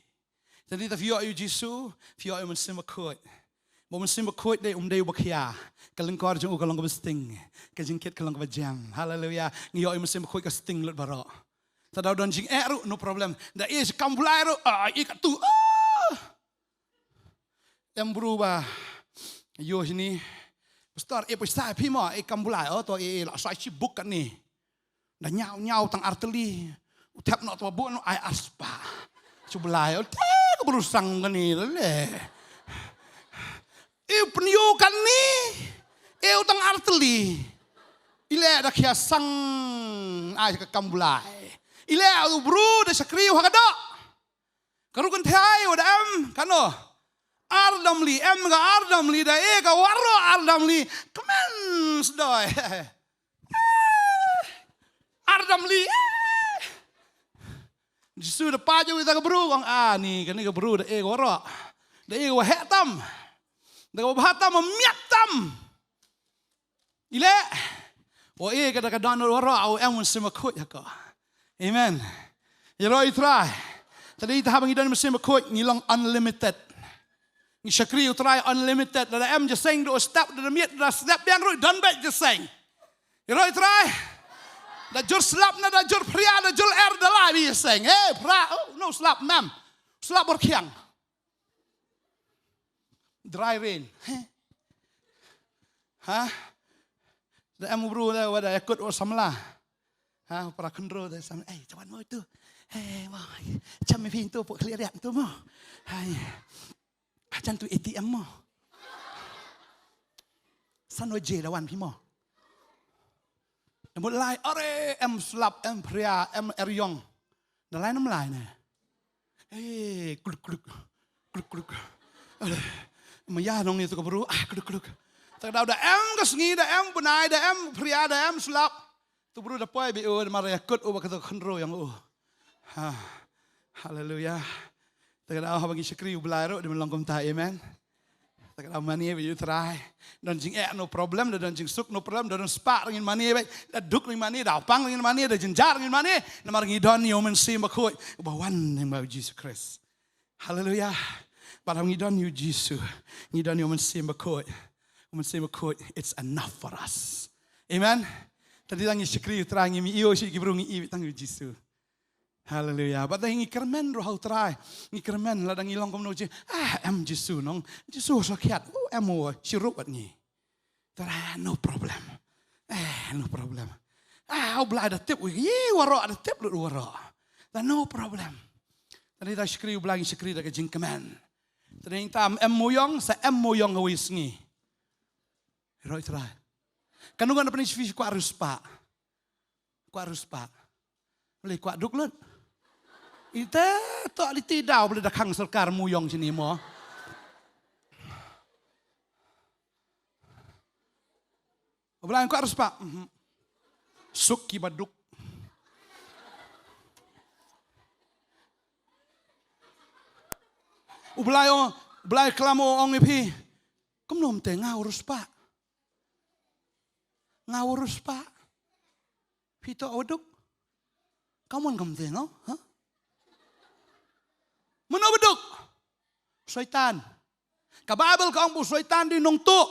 Te lada phi ïoh ïa u Jisu, phi ïoh ïa u Mynsiem Bakhuid. Ba u Mynsiem Bakhuid de um dei uba khia. Ka lyngkor jong u ka long kaba sting. Ka jingkit ka long kaba jem. Haleluia. Ngi ïoh ïa u Mynsiem Bakhuid ka sting lut baroh. Te da u don jingeh ruh, no problem. Da i sha kam Blai ruh, ah, i katto. Ah. Em bru ba ïoh shini. Pastor, e pisa phi mo, e kam Blai, oh, to e, e la sa shi buk katne. Da ñiaw ñiaw tang ar tylli. U thep noh to buk noh ai ar spah. Shu Blai, oh, te ka bru sang kane le. E pynïoh katne. E u tang ar tylli. Ile da khia sang ai ka kam Blai. Ile u bru da shakri u ha ka doh. Ka ruh kynthei u da em, kano? Ar dam li, em ka ar dam li da e ka waroh ar dam li. Kmen sdoi. Ar dam li. Jisu da peit ïa uta ka bru, ong, ah, ni, kane ka bru da e ka waroh. Da e ka waheh tam. Da ka wabha tam, miat tam. Ile, wa e ka da ka don waroh, u em u Mynsiem Bakhuid ha ka. Amen. Ïaroh ïa u Trai. Te da ita haba ngi don Mynsiem Bakhuid, ngi long unlimited. Ngi shakri u Trai unlimited. Lada em jingïaseng da u step, da miet, da step biang ruh, don beit jingïaseng. Ïaroh ïa u Trai. Da jur slap ne da jur phria, da jur er, da lai beit jingïaseng. Eh, phra, oh, no slap mem. Slap bor khiang. Dry rain. Ha? Da em u bru da, wa da ïakut u samla. Ha, para khynroo da samla. Eh, chawan mo itu. Eh, mo. Cham mi phi itu, pok khlieh riak itu mo. Hai. Ah, chan tu A T M mo. San waje da wan phi mo. Em mut lai, are, em slap, em phria, em eriong. Da lai nam lai ne. Eh, kluk, kluk. Kluk, kluk. Are, maya nong ni tu ka bru, ah, kluk, kluk. Tak da, da em ka sngi, da em bnai, da em phria, da em slap. Tu bru da poi beit u, da mar ïakut u, ba ka tu khynroo ïa u. Ha. Haleluia. Tak da haba ngi shakri u Blai ruh, da man long kumta, amen. Tak da mane beit ïa u Trai. Don jingeh no problem, da don jingsuk no problem, da don spah ngin mane beit, da duk ngin mane, da pang ngin mane, da jynjar ngin mane, namar ngi don ïa u Mynsiem Bakhuid, uba wan lyngba u Jisu Khrist. Haleluia. Bad haba ngi don ïa u Jisu, ngi don ïa u Mynsiem Bakhuid. U Mynsiem Bakhuid, it's enough for us. Amen. Te da ngi shakri u Trai, ngim ïoh shuh ki bru, ngi ïoh tang ïa u Jisu. Haleluia. Bad da ngi kyrmen ruh ha u Trai. Ngi kyrmen lada ngi long kumno ji. Ah, em Jisu nong. Jisu shu kiad. Oh, em u shirup bad ngi. Trai, no problem. Eh, no problem. Ah, u Blai da tip u. Ye, waroh da tip lut waroh. Da no problem. Te da shakri u Blai, ngi shakri da ka jingkmen. Te da tam em moyong, sa em moyong ha wei sngi. Ïaroh ïa u Trai. Kano ngan da pyni sha phi kwah riewspah. Kwah riewspah. Balei kwah duk lut. Ite to liti daw balei da khang sorkar moyong shini mo. U Blai kwah riewspah. Mhm. Suk kiba duk. U Blai o, Blai klam o ong ïa phi. Kumno mynta nga u riewspah. Nga u riewspah. Phi to u duk. Ka mon kam te no, ha? Mano ba duk? Soitan. Ka Baibl ka ong ba u Soitan dei nongtuh.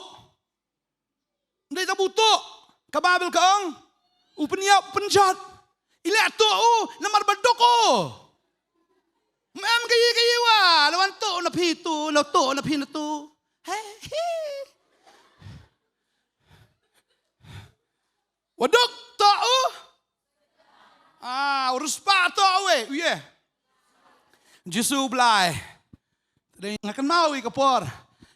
Dei ta ba u tuh. Ka Baibl ka ong u pynïap pynjot. Ile tuh u namar ba duk u. Mem ka yi ka yi wa, la wan tuh na phi tuh, la tuh na phi na tuh. He he. Wa duk tuh u. Ah, u riewspah tuh u e, u ye. Jisu Blai. Dei nga kynmaw ïa ka por.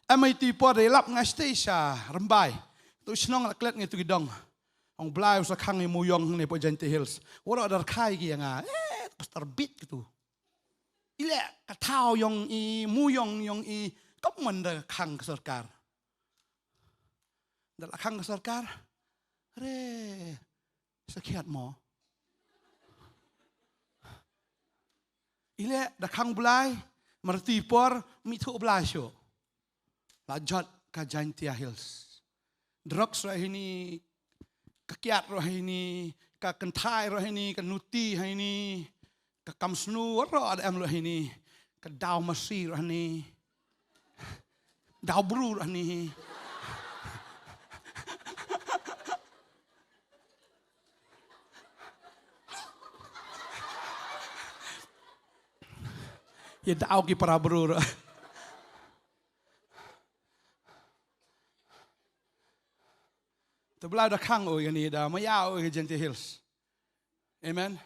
Em ïa tu i por dei lap nga sha sha Rymbai. Tu shnong la klet ngi tu ki dong. Ong Blai u sa khang ïa Muyong ne po Jaintia Hills. Waroh da rkhai ki ïa nga. Eh, pastor bit ki tu. Ile ka thaw yong i Muyong yong i. Kam man da khang ka sorkar. Da la khang ka sorkar. Re. Sakhiat mo. Ile da khang Blai, marti por, mi thu Blai shu. La jot ka Jaintia Hills. Drugs roh hini, ka kiat roh hini, ka kynthai roh hini, ka nuti hini, ka kam snu roh da em roh hini, ka daw masi roh hini. Daw bru roh hini. Ïa daw ki para bru roh. Te Blai da khang u ïa ni da ma ïa u ïa Jaintia Hills. Amen.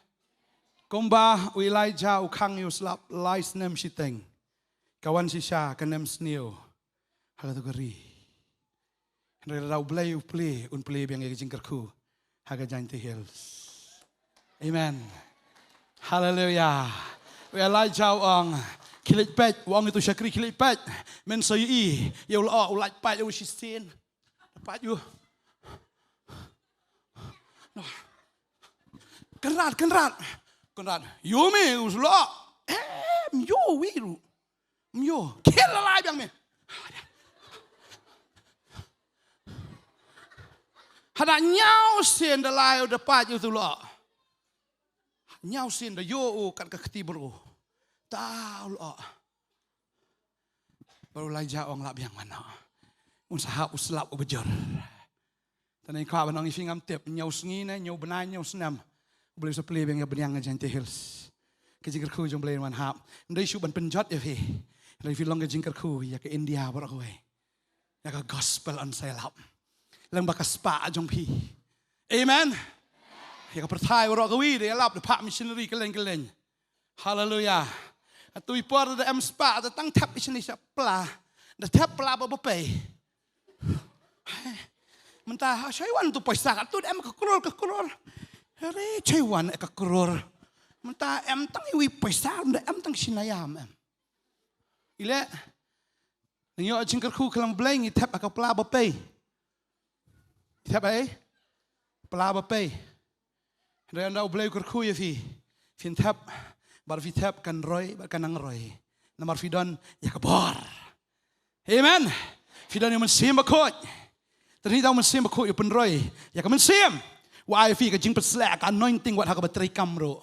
Kumba u Elijah u khang ïa u slap lai snem shiteng. Ka wan shisha ka nem sniew. Ha ka tu ka ri. Hynrei lada u Blei u plie, un plie biang ïa ka jingkyrkhu. Ha ka Jaintia Hills. Amen. Hallelujah. U Elijah u ong. Khie leit peit, u ong ïa tu shakri khie leit peit. Men sa ïohi, ïa u lyoh, u lait peit, ïa u shisien. Peit ïa u. Kynrad, kynrad. Kynrad. Ïa u me, u lyoh. Em, ïa u wi ruh. Ym ïoh. Khie la lai biang me. Hada ñiaw sien da lai u da peit ïa u tu lyoh. Ñiaw sien da ïoh u kat ka kti bru. Ta u lyoh. Bad u Elijah u ong lah biang mano. Un sa hap u slap u bajur. Te ngi kwah ban ong ïa phi ngam tip, ñiaw sngi ne, ñiaw bnai, ñiaw snem. U Blei u sa plie biang ïa bniang ha Jaintia Hills. Ka jingkyrkhu jong u Blei un wan hap. Ym dei shuh ban pynjot ïa phi. Hynrei phi long ka jingkyrkhu ïa ka India baroh kawei. Ïa ka gospel yn sa ïalap. Lyngba ka spah jong phi. Amen. Ïa ka pyrthai baroh kawei da ïalap da phah missionary kylleng kylleng. Haleluya. Atu i por da em spah da tang thep i shane sha pla. Da thep pla ba ba pei. Mynta ha shai wan tu paisa ka tu da em ka kror ka kror. Re shai wan ka kror. Mynta em tang iwi paisa da em tang shinayam em. Ile. Ngi ïoh jingkyrkhu khlem Blei ngi thep ha ka pla ba pei. Thep ai? Pla ba pei. Hynrei ynda u Blei u kyrkhu ïa phi. Phin thep, bad phi thep kan roi, bad kan nang roi. Namar phi don ïa ka bor. Amen. Phi don ïa u Mynsiem Bakhuid. Te ngi da u Mynsiem Bakhuid u pynroi ïa ka mynsiem. Wa ai phi ka jingpynshlur ka anointing wat ha kaba trei kam ruh.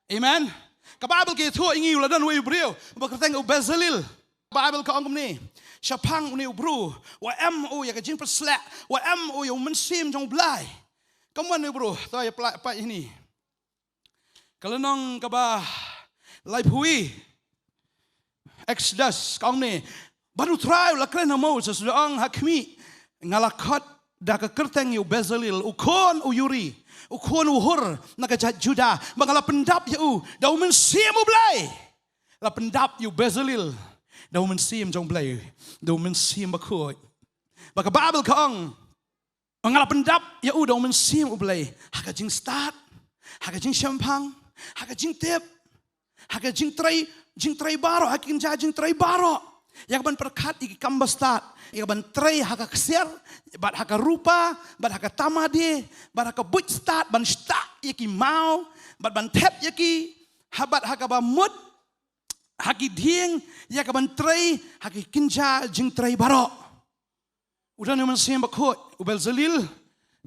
Amen. Ka Baibl ka ïathuh ïa ngi u la don uwei u briew ba kyrteng u Bezalel. Baibl ka ong kumne. Shaphang une u briew wa em u ïa ka jingpynshlur, wa em u ïa u mynsiem jong u Blei. Ka mon une u briew, to ïa pla pa ini. Ka lynnong kaba laiphew. Exodus, ka ong ne, bad u Trai u la kren ha Moses, u la ong ha khmih, nga la khot da ka kyrteng ïa u Bezalel, u khun u Uri, u khun u Hur, na ka jaid Juda, ba nga la pyndap ïa u, da u Mynsiem u Blei. La pyndap ïa u Bezalel, da u Mynsiem jong u Blei, da u Mynsiem Bakhuid. Ba ka Baibl ka ong, nga la pyndap ïa u da u Mynsiem u Blei. Ha ka jingstad, ha ka jingshemphang, ha ka jingtip, ha ka jingtrei, jingtrei baroh, ha ka kynja jingtrei baroh. Ïa ka ban pyrkhat ïa ki kam ba stad, ïa ka ban trei ha ka ksiar, bad ha ka rupa, bad ha ka tamadi, bad ha ka buit stad, ban stad ïa ki maw, bad ban thep ïa ki, ha bad ha kaba mut, ha ki dieng, ïa ka ban trei, ha ki kynja jingtrei baroh. U don u Mynsiem Bakhuid, u Bezalel,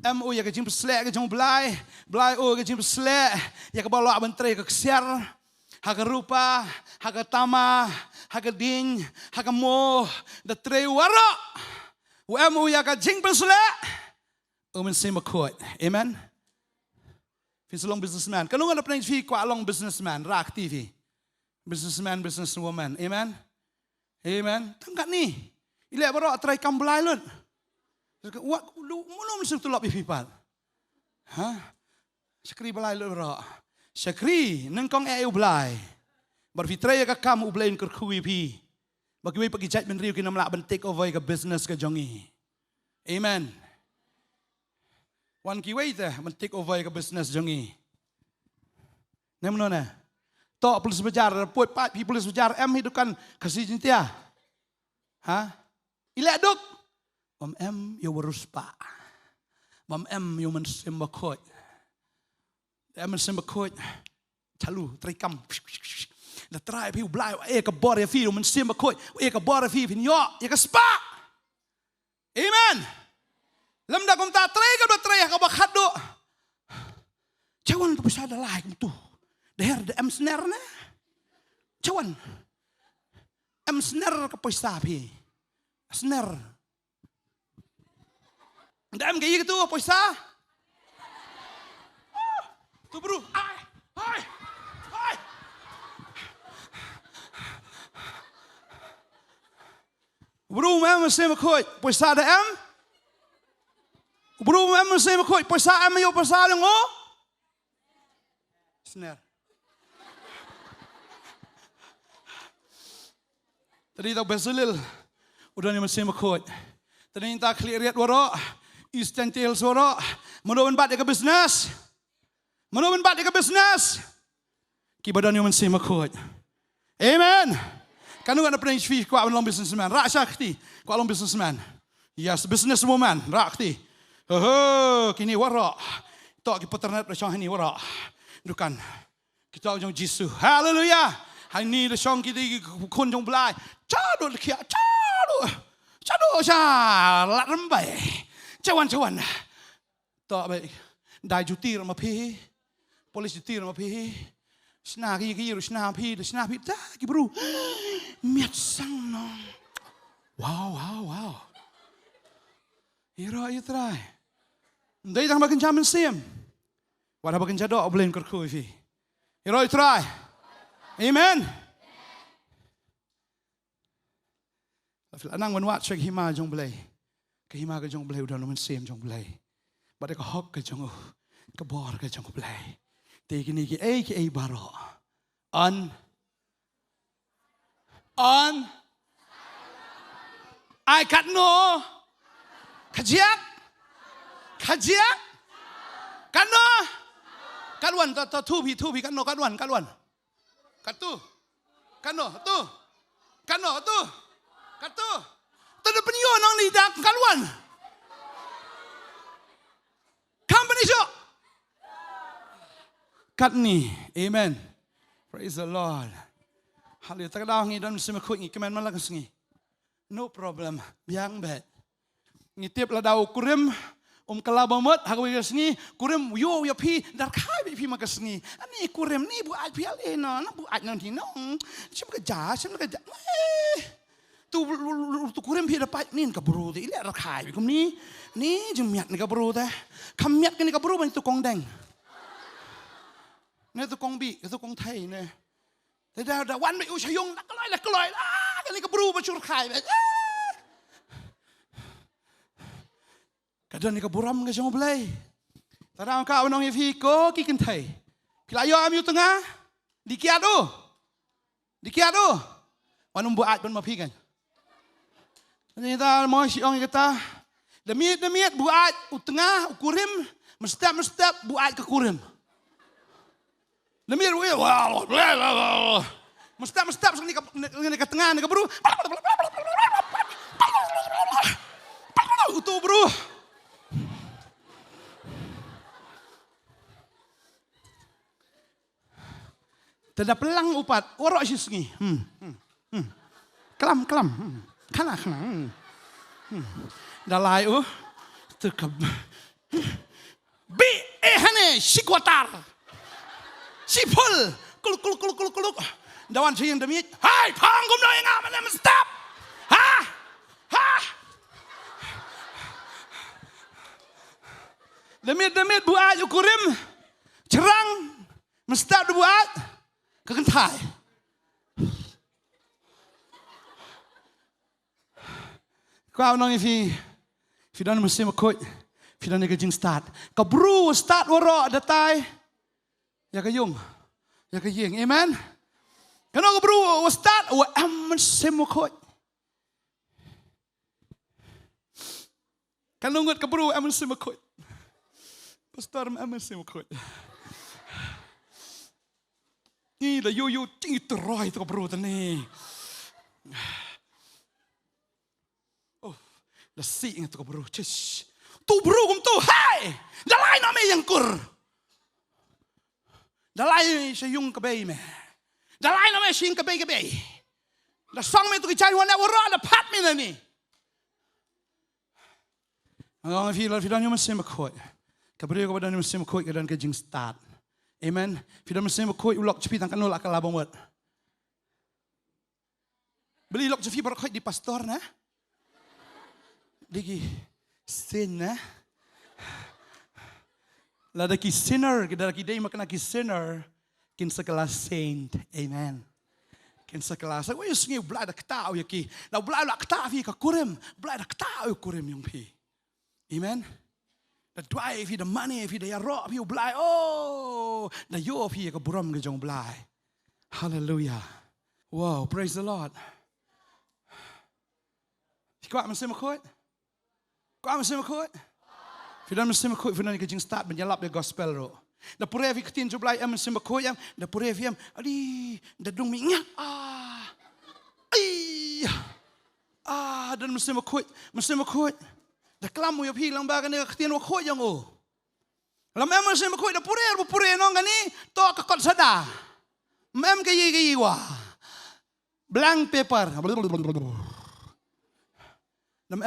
em u ïa ka jingpynshlur ka jong u Blei, Blei u ïa ka jingpynshlur, ïa kaba lah ban trei ka ksiar, ha ka rupa, ha ka tama, ha ka dieng, ha ka mo, da trei waroh. U em u ïa ka jingpynshlur, u Mynsiem Bakhuid. Amen. Phi sa long businessman. Kano nga da pyneng phi kwah long businessman, rak ti phi. Businessman, businesswoman. Amen. Amen. Tang kat ni. Ile baroh trei kam Blei lut. Wat lu mulum sim tulop ïa phi pat. Ha? Shakri Blei lut baroh. Shakri nyngkong eh u Blei. Bad phi trei ïa ka kam u Blei un kyrkhu ïa phi. Ba kiwei pat ki jaitbynriew kin ym lah ban take over ïa ka business ka jong ngi. Amen. Wan kiwei te ban take over ïa ka business jong ngi. Ne mano ne? To police bazaar, poi pat phi police bazaar, em hi dukan Khasi Jaintia. Ha? I leh duk. Bym em ïa u riewspah. Bym em ïa u Mynsiem Bakhuid. Em Mynsiem Bakhuid. Chalu, trei kam. Da trai phi u Blei, eh, ka bor ïa phi, u Mynsiem Bakhuid, eh, ka bor ïa phi, phin ïoh ïa ka spah. Amen. Lymda kumta trei ka ba trei ha kaba khatduh. Chawan tu pisa da lai kumtu. Da her da em sner ne. Chawan. Em sner ka pisa phi. Sner. Da em ka ïa tu pisa. Tu bru. Ai. Ai. Ai. Bru mem Mynsiem Bakhuid, pisa da em. Bru mem Mynsiem Bakhuid, pisa em ïa pisa da ngo. Sner. Tadi tau Bezalel. U don ïa u Mynsiem Bakhuid. Tadi ta khlieh riat waroh. East Gentiles waroh. Mano ban bat ïa ka business. Mano ban bat ïa ka business. Kiba don ïa u Mynsiem Bakhuid. Amen. Kano kano pdeng phi kwah ban long businessman. Rah sha kti. Kwah long businessman. Yes, businesswoman. Rah kti. Ho ho, kine waroh. To ki paternat da shong hani waroh. Dukan. Kita jong Jisu. Haleluya. Hani da shong kiti ki khun jong Blai. Chadu lkhia. Chadu. Chadu sha lat rembai. Chawan chawan. To bai. Dai jutir ma phi. Polis jutir ma phi. Sna ki ki ru sna phi, da sna phi ta ki bru. Miat sang no. Wow, wow, wow. Iro yu trai. Ndai tang ba kynja mynsiem. Wada ba kynja do oblen kyrkhu phi. Iro yu trai. Amen. Phi la nang ban wad sha ka hima jong Blei. Ka hima ka jong Blei u don u mynsiem jong Blei. Bad ka hok ka jong u. Ka bor ka jong u Blei. Te kine kiei kiei baroh. An. An. Ai katno. Kajiak. Kajiak. Katno. Katwan ta ta thu phi thu phi katno katwan katwan. Katu. Kano tu. Kano tu. Katu. Tadu penyo nong ni dak kalwan. Company show. Kat ni. Amen. Praise the Lord. Haleluya. Tak dah ngi don sima khuid ngi kemen malah sngi. No problem. Biang bet. Ngi tip lada u kurim um kala ba mut ha kawei ka sngi, kurim ïoh ïa phi, darkhai beit phi ma ka sngi. Ani kurim ni buaid phi ale na, na buaid nang ti nong. Shim ka ja, shim ka ja. Eh. Tu, tu kurim phi da pait nin ka bru te ile darkhai beit kumni. Ni jingmiat ni ka bru te. Kam miat kani ka bru ban tu kong deng. Ne tu kong bi, tu kong thai ne. Te da, da wan beit u shayung, la kloi, la kloi. Ah, kani ka bru ba shur khai beit. Ah. Ka don ni ka burom ka jong u Blei. Tara ka u nong ïa phi ko ki kynthei. Phi la ïoh am ïa u tnga? Di kiad u. Di kiad u. Wan um buaid ban ma phi kan. Ni ta mo shi ong ïa kata. Da miet, da miet buaid u tnga, u kurim, mynstep, mynstep buaid ka kurim. Namir wei, wah, wah, wah, wah, wah. Mynstep, mynstep, sini ka, ni ka tnga, ni ka bru. Utu bru. Te da plang u pat, waroh shi sngi. Hmm, hmm, hmm. Klam, klam. Hmm. Khana, khana. Hmm. Hmm. Da lai u. Te ka. Hmm. Bi, eh, hane, shi kwatar. Shi phul. Kuluk, kuluk, kuluk, kuluk, kuluk. Da wan shi ïing da miet. Hai, pang kumno ïa nga mane mynstep. Ha? Ha? Da miet, da miet buaid u kurim. Shrang. Mynstep da buaid. Ka kynthai. Kwah u nong ïa phi, phi don mynsiem bakhuid, phi don ïa ka jingstad. Ka bru stad waroh da tai ïa ka ïung, ïa ka ïing. Amen. Kano ka bru stad, wa em mynsiem bakhuid. Katno ngut ka bru em mynsiem bakhuid? Pastor, em mynsiem bakhuid. Ngi da ïoh ïoh jingïatyroi to ka bru tang ne. Oh, da sih ngat to ka bru. Chish. To bru kumto. Hai! Da lai na me ïa ngkur. Da lai sha ïung ka bei me. Da lai na me sha ïung ka bei ka bei. Da song me to ki jaiwan na wara da pat me na ni. Nga ong phi, lada phi don ïa u Mynsiem Bakhuid, ka briew kaba don ïa u Mynsiem Bakhuid ka don ka jingstad. Amen. Phi don Mynsiem Bakhuid, u lok jong phi tang katno la ka la bang wat. Balei u lok jong phi baroh khoit dei pastor na? Dei ki saint na? Lada ki sinner, ki da ki dei ma kane ki sinner, kin sa kylla saint. Amen. Kin sa kylla. Sa wei sngi u Blai da ktah ïa ki. La u Blai la ktah phi ka kurim. Blai da ktah ïa u kurim jong phi. Amen. Da duwai phi, da mane phi, da ïaroh phi u Blai. Oh, da ïoh phi ka burom ka jong u Blai. Hallelujah. Wow, praise the Lord. Phi kwah Mynsiem Bakhuid? Kwah Mynsiem Bakhuid? Phi don Mynsiem Bakhuid, phi don ka jingstad ban ïalap ïa gospel ruh. Da pure phi ka ktien jong u Blai em Mynsiem Bakhuid em, da pure phi em. Adi, da dung mi ngat. Ah. Ai. Ah, don Mynsiem Bakhuid, Mynsiem Bakhuid. Da klam u ïa phi lang ba kane ka ktien bakhuid jong u. Lada em Mynsiem Bakhuid da pure, ba pure nong kane, to ka kot sada. Em ka ïa ka ïa wa. Blank paper. Lada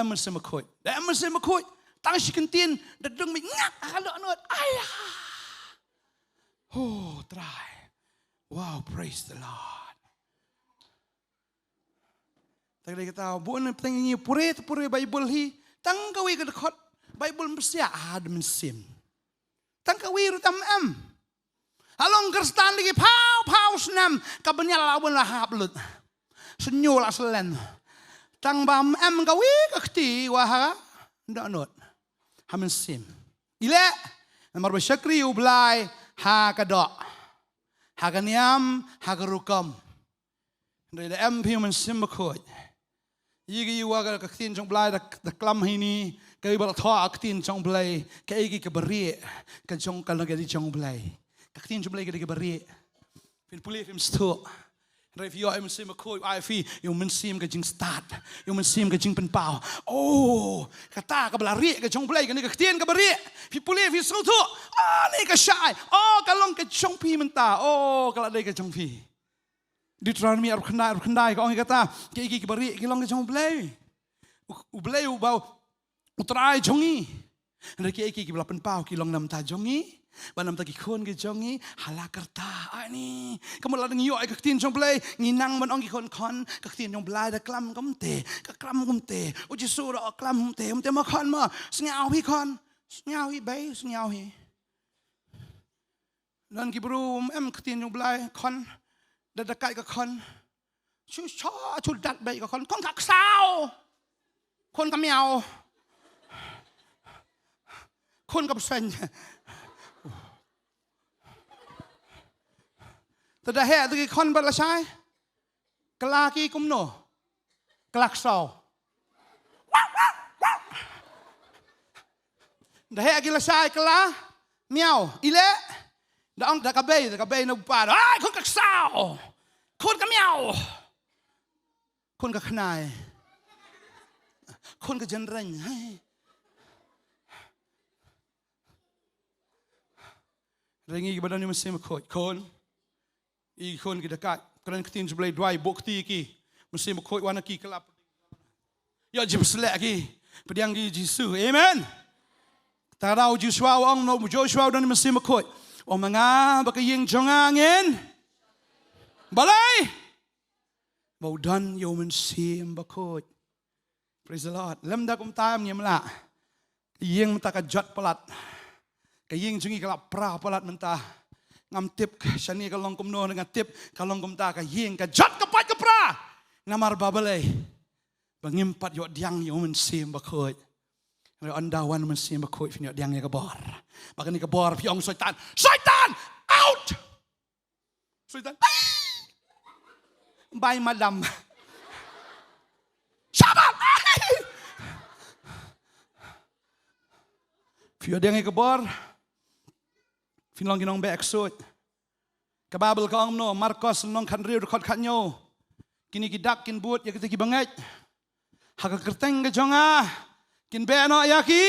em Mynsiem Bakhuid. Da em Mynsiem Bakhuid. Tang shi kyntien, da dung mi ngat, ka dohnud. Aya. Oh, Trai. Wow, praise the Lord. Tang dei kata, bun pynthei ngi pure, pure Bible hi. Tang kawei ka dkhot Bible ym psiah, ah, da mynsiem. Tang kawei ruh tam em. Ha long Khristan lagi phaw, phaw snem, ka bniah la bun la hap lut. Sñiuh la slen. Tang ba em kawei ka kti wa ha dohnud. Ha mynsiem. Ile, namar ba shakri u Blai ha ka doh. Ha ka niam, ha ka rukom. Hynrei da em phi u Mynsiem Bakhuid. Ïa ka ïa wa ka ktien jong u Blai da, da klam hi ni, ka ïa ba la thoh ka ktien jong u Blai, kaei kaba rieh, ka jong ka la ka dei jong u Blai. Ka ktien jong u Blai ka dei kaba rieh. Phin pule phim sngewthuh. Hynrei phi ïoh ïa u Mynsiem Bakhuid, ai phi, ïa u Mynsiem ka jingstad, ïa u Mynsiem ka jingpynpaw. Oh, kata kaba la rieh ka jong u Blai, kane ka ktien kaba rieh. Phi pule phi sngewthuh. Ah, ne ka shai. Oh, ka long ka jong phi mynta. Oh, ka la dei ka jong phi. Deuteronomy arphew khyndai, arphew khyndai, ka ong ïa kata, kiei kiei kiba rieh ki long ki jong U Blei. U, U Blei uba, U Trai jong ngi. Hynrei kiei kiei kiba la pynpaw ki long na bynta jong ngi, bad na bynta ki khun ki jong ngi, ha la karta. Ani, ka mut lada ngi ïoh ïa ka ktien jong U Blei, ngi nang ban ong ki khun, khun, ka ktien jong U Blei da klam kumte, ka klam kumte. U Jisu ruh u klam kumte, kumte mo khun mo, sngew hi khun, sngew hi bei, sngew hi. Don ki bru em ktien jong U Blei, khun, da da kai ka khun. Shu shu shu dat bei ka khun, khun ka ksaw. Khun ka miaw. Khun ka bseiñ. Te da heh te ki khun bad lashai. Kylla ki kumno? Kylla ksaw. Da heh ki lashai kylla miaw. Ile da ong da ka bei, da ka bei na u kpa. Ai, khun ka ksaw. Khun ka miaw. Khun ka khnai. Khun ka jynreng. Hai. Hynrei ngi kiba don ïa u Mynsiem Bakhuid, khun. I khun ki da kai, kren ktien jong U Blei, duwai, buh kti ki. Mynsiem Bakhuid wan na ki, kylla. Ïa jingpysleh ki, pdiang ki Jisu. Amen. Te u Joshua u ong, u Joshua u don Mynsiem Bakhuid. U ong ma nga bad ka ïing jong nga ngin. Balei? Ba u don ïa u Mynsiem Bakhuid. Praise the Lord. Lymda kumta ngim lah. Ka ïing mynta ka jot palat. Ka ïing jong ngi ka la pra palat mynta. Ngam tip shane ka long kumno, nga tip ka long kumta, ka ïing ka jot ka pait ka pra. Namar ba balei? Ba ngim pat ïoh pdiang ïa u Mynsiem Bakhuid. Hynrei ynda wan u Mynsiem Bakhuid phin ïoh pdiang ïa ka bor. Ba kane ka bor phi ong Soitan, Soitan, out! Soitan. Ai! Bye, madam. Shabat. Ai! Ïoh deng ïa ka bor. Phin long ki nongbeh ksuid. Ka Baibl ka ong kumno, Markos lynnong khathynriew dkhot khathynñiew. Kine ki dak kin bud ïa kita ki bangeit. Ha ka kyrteng ka jong nga kin beh noh ïa ki.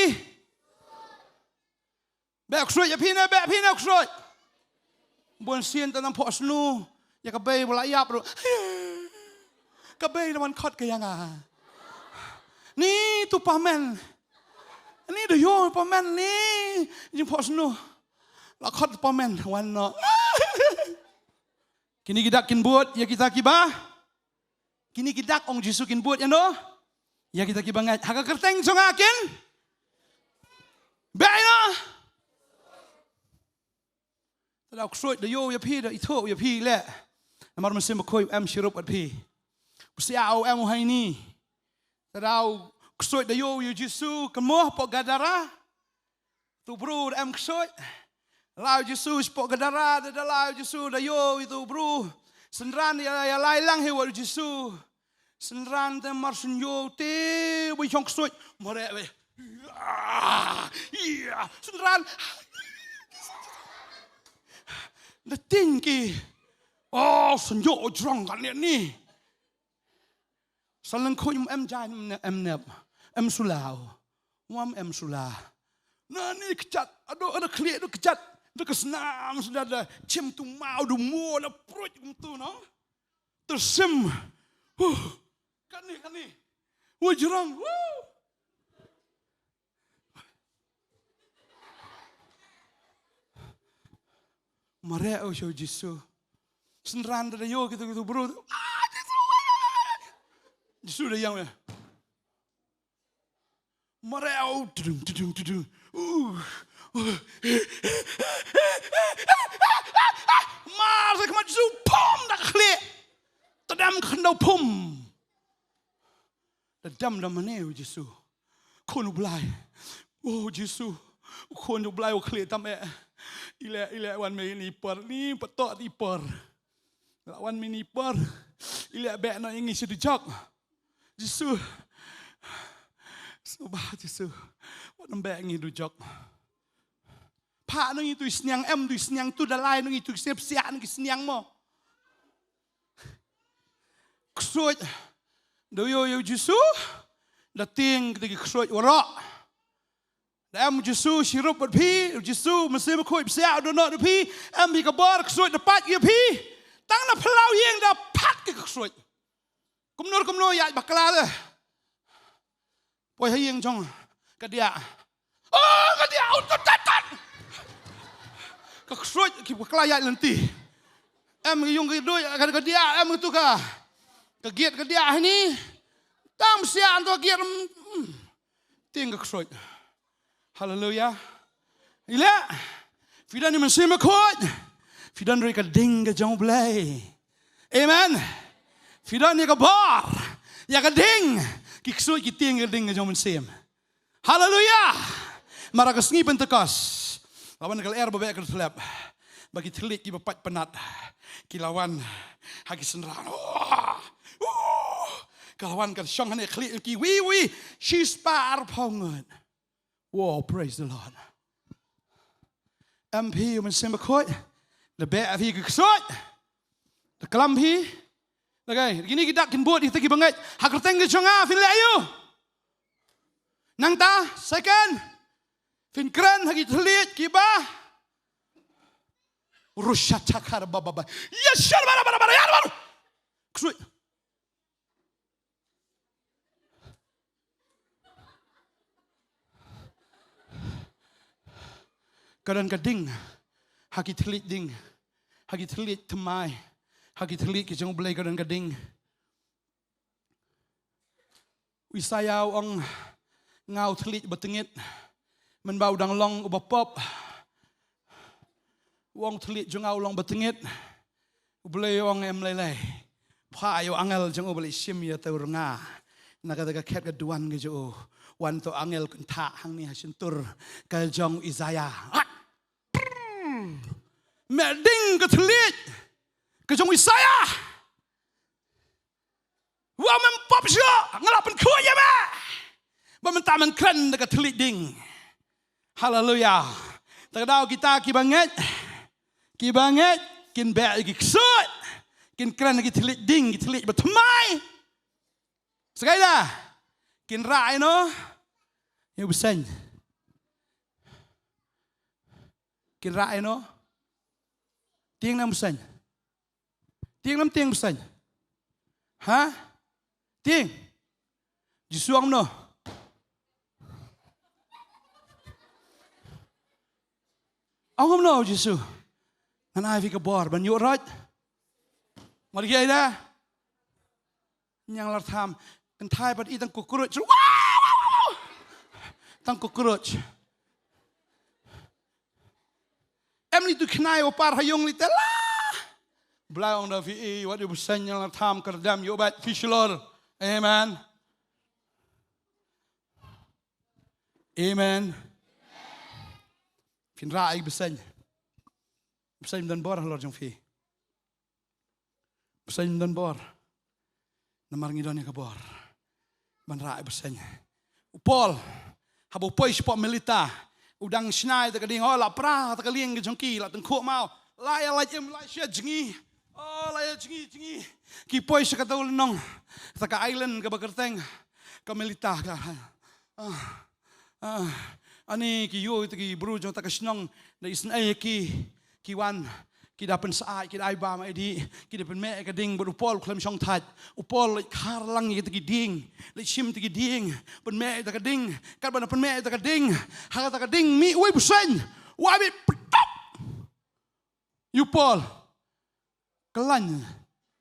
Beh ksuid ïa phi ne, beh phi ne ksuid. Bun sien te nang phohsniew ïa ka bei ba la ïap ruh. Ka bei da wan khot ka ïa nga. Ni tu pamen. Ni da ïoh pamen ni. Jingphohsniew. La khot pamen wan noh. Kine ki dak kin bud ïa kita kiba. Kine ki dak, ong Jisu, kin bud ïano? Ïa kita ki bangeit. Ha ka kyrteng jong nga kin beh noh. Te da u ksuid da ïoh ïa phi, da ithuh ïa phi leh. Namar u Mynsiem Bakhuid u em shirup bad phi. U siah u em u haini. Te da u ksuid da ïoh ïa u Jisu, ka moh hapoh Gadara. Tu briew da em ksuid. Lai u Jisu shapoh Gadara, da, da lai u Jisu, da ïoh ïa tu briew. Synran ïa, ïa lai lang hi wat u Jisu. Synran te mar syn ïoh te ba ïong ksuid. Mareh wei. Ïa, ïa. Synran. Da tieng ki. Oh, syn ïoh jrong kan ne ni. Sa lyngkhuid em jaiñ, em nep, em sula. Wam em sula. Na ni kjat, ado, ado khlieh, ado kjat. Da ka snam, sda da chim tu mau, du mo, da pruit kum tu, no? Tersim. Huh. Kani, kani. Wajrang. Huh. Mareh u sha u Jisu. Synran da ïoh kitu kitu briew. Ah, Jisu. Jisu da ïeng wei. Mareh u tudung tudung tudung. Uh. Uh. Mar sa khmat Jisu pum da khlieh. Tadam khyndew pum. Da dam da mane u Jisu. Khun u Blai. Oh Jisu. Khun u Blai u khlieh tam eh. Ile ile wan me ni por ni patok ni por. La wan me ni por. Ile beh no ïa ngi shi dujok. Jisu. Suba Jisu. Wan beh ngi dujok. Pha nang itu sniang em tu sniang tu dalai nang itu siap siap nang sniang mo. Ksuid. Da ïoh ïa u Jisu. Da tieng kita ki ksuid waroh. Da em u Jisu shirup bad phi, u Jisu Mynsiem Bakhuid psiah u dohnud da phi, em phi ka bor ksuid da pat ïa phi. Tang na phyllaw ïing da pat ki ksuid. Kumno kumno ïa bakla de. Poi ha ïing jong ka diah. Oh, ka diah, oh, tat, tat, tat. Ka ksuid ki bakla ïa lynti. Em ka ïung ka dui ka, ka diah, em tu ka. Ka giat ka diah ni. Tam sia anto giat. Hmm. Tieng ka ksuid. Haleluia. Ila. Phi don ïa u Mynsiem Bakhuid. Phi don ruh ïa ka ding ka jong u Blei. Amen. Phi don ïa ka bor. Ïa ka ding. Ki ksuid ki tieng ïa ka ding ka jong u Mynsiem. Haleluia. Mar ka sngi Pentekost. La wan ka lyer ba beh ka dlep. Ba ki thylliej kiba pait pynat. Ki la wan. Ha ki synran. Oh. Oh. Ka la wan ka shong hane khlieh ki wi wi. Shispah arphew ngut. Wow, praise the Lord. Em phi u Mynsiem Bakhuid. Da beh phi ki ksuid. Da klam phi. Da kai, kine ki dak kin bud ïa kita ki bangeit. Ha kyrteng ka jong nga phin leh aïu. Nangta, second. Phin kren ha ki thylliej kiba. Rusha chakar ba ba ba. Yashar bara bara bara yar bara. Ksuid. Ka don ka ding ha ki thylliej ding, ha ki thylliej thymmai, ha ki thylliej ki jong u Blei ka don ka ding. U Isaïah u ong, nga u thylliej ba tyngit, mynba u dang long uba pop. U ong thylliej jong nga u long ba tyngit. U Blei u ong em lei lei. Phah ïa u angel jong u ba leit shim ïa uta u rnga. Na kata ka khet ka duwan ka jong u. Wan uta u angel kynthah hangne ha shyntur ka jong u Isaïah. Meh ding ka thylliej ka jong u Isaïah. Wa mem pop shuh, nga la pynkhuid ïa me. Ba mynta men kren da ka thylliej ding. Haleluya. Te ka daw kita kiba ngeit, kiba ngeit kin beh ïa ki ksuid, kin kren ïa ki thylliej ding, ki thylliej ba thymmai. Sa kawei de, kin rah ïa no? Ïa u bseiñ. Kin rah ïa no? Tieng ne bseiñ? Tieng ne ym tieng bseiñ? Ha? Tieng. Jisu ong kumno? Ong kumno Jisu? Ngan ai ïa phi ka bor ban ïuh roit. Wat ïa da. Ñianglar tham. Kynthei pat i tang cockroach. Tang cockroach. Em ni tu khnai wa par ha yung li te la. Blai ong da phi i, wat ïa u bseiñ ñianglar tham, kyrdem ïa u bad phi shlur. Amen. Amen. Phin rah ïa u bseiñ. Bseiñ ym don bor halor jong phi. Bseiñ ym don bor. Namar ngi don ïa ka bor ban rah ïa u bseiñ. U Paul, haba u poi shapoh Melita, u dang shna ïa ka ding, oh, la pra ïa ka lieng ka jong ki, la tyngkhuh maw. La ïa la im la sha jngi. Oh, la ïa jngi jngi. Ki poi sha kata ka lynnong, kata ka island kaba kyrteng ka Melita ka. Ah, ah, ani ki ïoh ïa ki bru jong kata ka shnong, da isynei ïa ki, ki wan, ki da pynsaid, ki da ai bam ai dih, ki da pynmeh ïa ka ding bad u Paul u khlem shong thait. U Paul u leit khar lang ïa kita ki dieng, u leit shim kita ki dieng, pynmeh ïa ka ding, katba u pynmeh ïa ka ding, ha kata ka ding mih uwei u bseiñ, u ai beit pyntok ïa u Paul. Ka lain.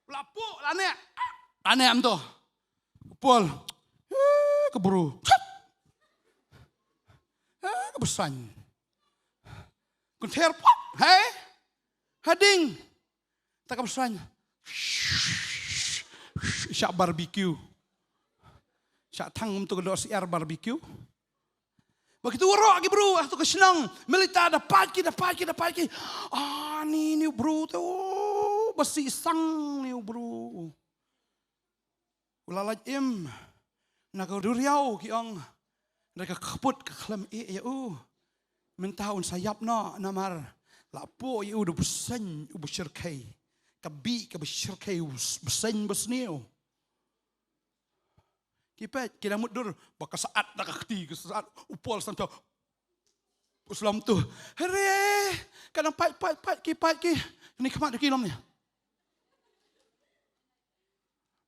La puh, la neh. La neh mynta. Paul. Eh, ka bru. Eh, ka bseiñ. Kynther pat. Hei. Ha ding. Kata ka bseiñ. Shah barbecue. Shah thang mynta ka doh syiar barbecue. Ba kito waroh ki bru ha kata ka shnong Melita da pait ki, da pait ki, da pait ki. Ah, ni, ni u bru te, oh, ba sih sang ni u bru. U la lait im na ka duriaw, ki ong. Da ka kput ka khlem ïeh ïa u. Mynta un sa ïap noh namar la puh ïa u da u bseiñ uba shyrkhei. Ka bih kaba shyrkhei, u bseiñ ba sniew. Ki peit, ki dang mutdur, ba ka syaid da ka kti, ka syaid, u Paul sam tu. U slem tu. Hare, ka dang pait, pait, pait, ki pait ki. Ni khmat ki lom ni.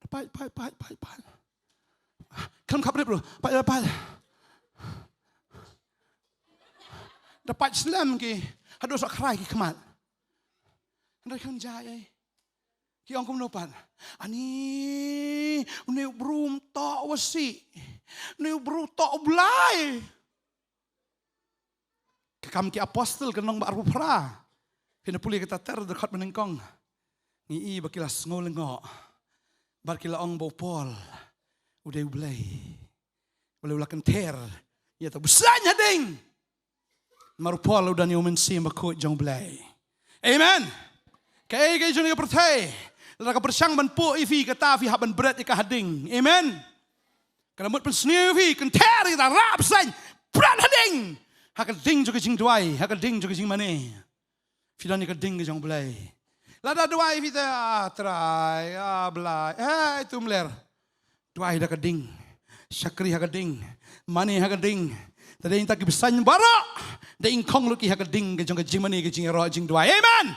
Pait, pait, pait, pait, pait. Kam khap rip lu. Pait, pait, pait. Da pait slem ki. Haduh sa khrai ki khmat. Hynrei kan jai ei. Ki ong kumno pat? Ani, une u bru um toh wa sih. Une u bru toh u Blai. Ka Kam ki Apostol ka lynnong ba arphew phra. Phin da pule kata ter dkhot ba nyngkong. Ngi i ba ki la sngew lyngngoh. Bad ki la ong ba u Paul u dei u blei. Balei u la kynther ïa uta u bseiñ ha ding? Namar u Paul u don ïa u Mynsiem Bakhuid jong u Blei. Amen. Kaei kaei jong ka pyrthei, lada ka pyrshang ban puh ïa phi, kata phi hap ban bret ïa ka ha ding. Amen. Ka la mut pynsniew ïa phi, kynther ïa kata, rah bseiñ, bret ha ding. Ha ka ding jong ka jingduwai, ha ka ding jong ka jingmane. Phi don ïa ka ding ka jong u Blei. Lada duwai phi te, ah, Trai, ah, Blei. Eh, tum ler. Duwai da ka ding. Shakri ha ka ding. Mane ha ka ding. Te dei ngi ta ki bseiñ baroh, dei ngin khong lut ki ha ka ding ka jong ka jingmane, ka jingïaroh, jingduwai. Amen.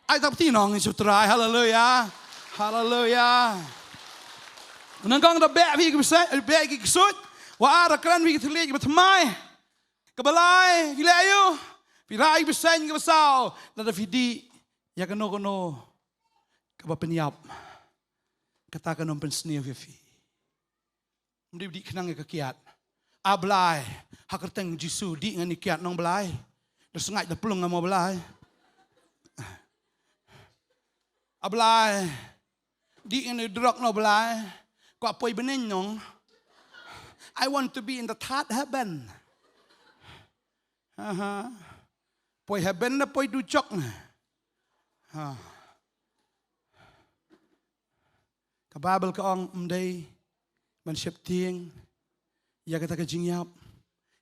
Ai ta bti nong ïa u Trai. Haleluya. Haleluya. Nyngkong da beh phi ki bseiñ, beh ki ksuid. Wa ar da kren phi ki thylliej kiba thymmai. Kaba lai, phi leh aïu? Phi rah ïa ki bseiñ. Kaba saw, lada phi dih ïa kano kano kaba pynïap, kata kan ym pynsniew ïa phi. Ym dei dih khnang ïa ka kiad. A Blai, ha ka kyrteng Jisu, dih ngan ïa kiad nong Blai. Da sngaid da plung nga mo Blai. A Blai, dih ngan ïa drok nong Blai. Kwah poi bneng nong. I want to be in the third heaven. Aha. Poi heaven ne poi dujok ne? Ha. Ka Baibl ka ong ym dei ban sheptieng ïa kata ka jingïap.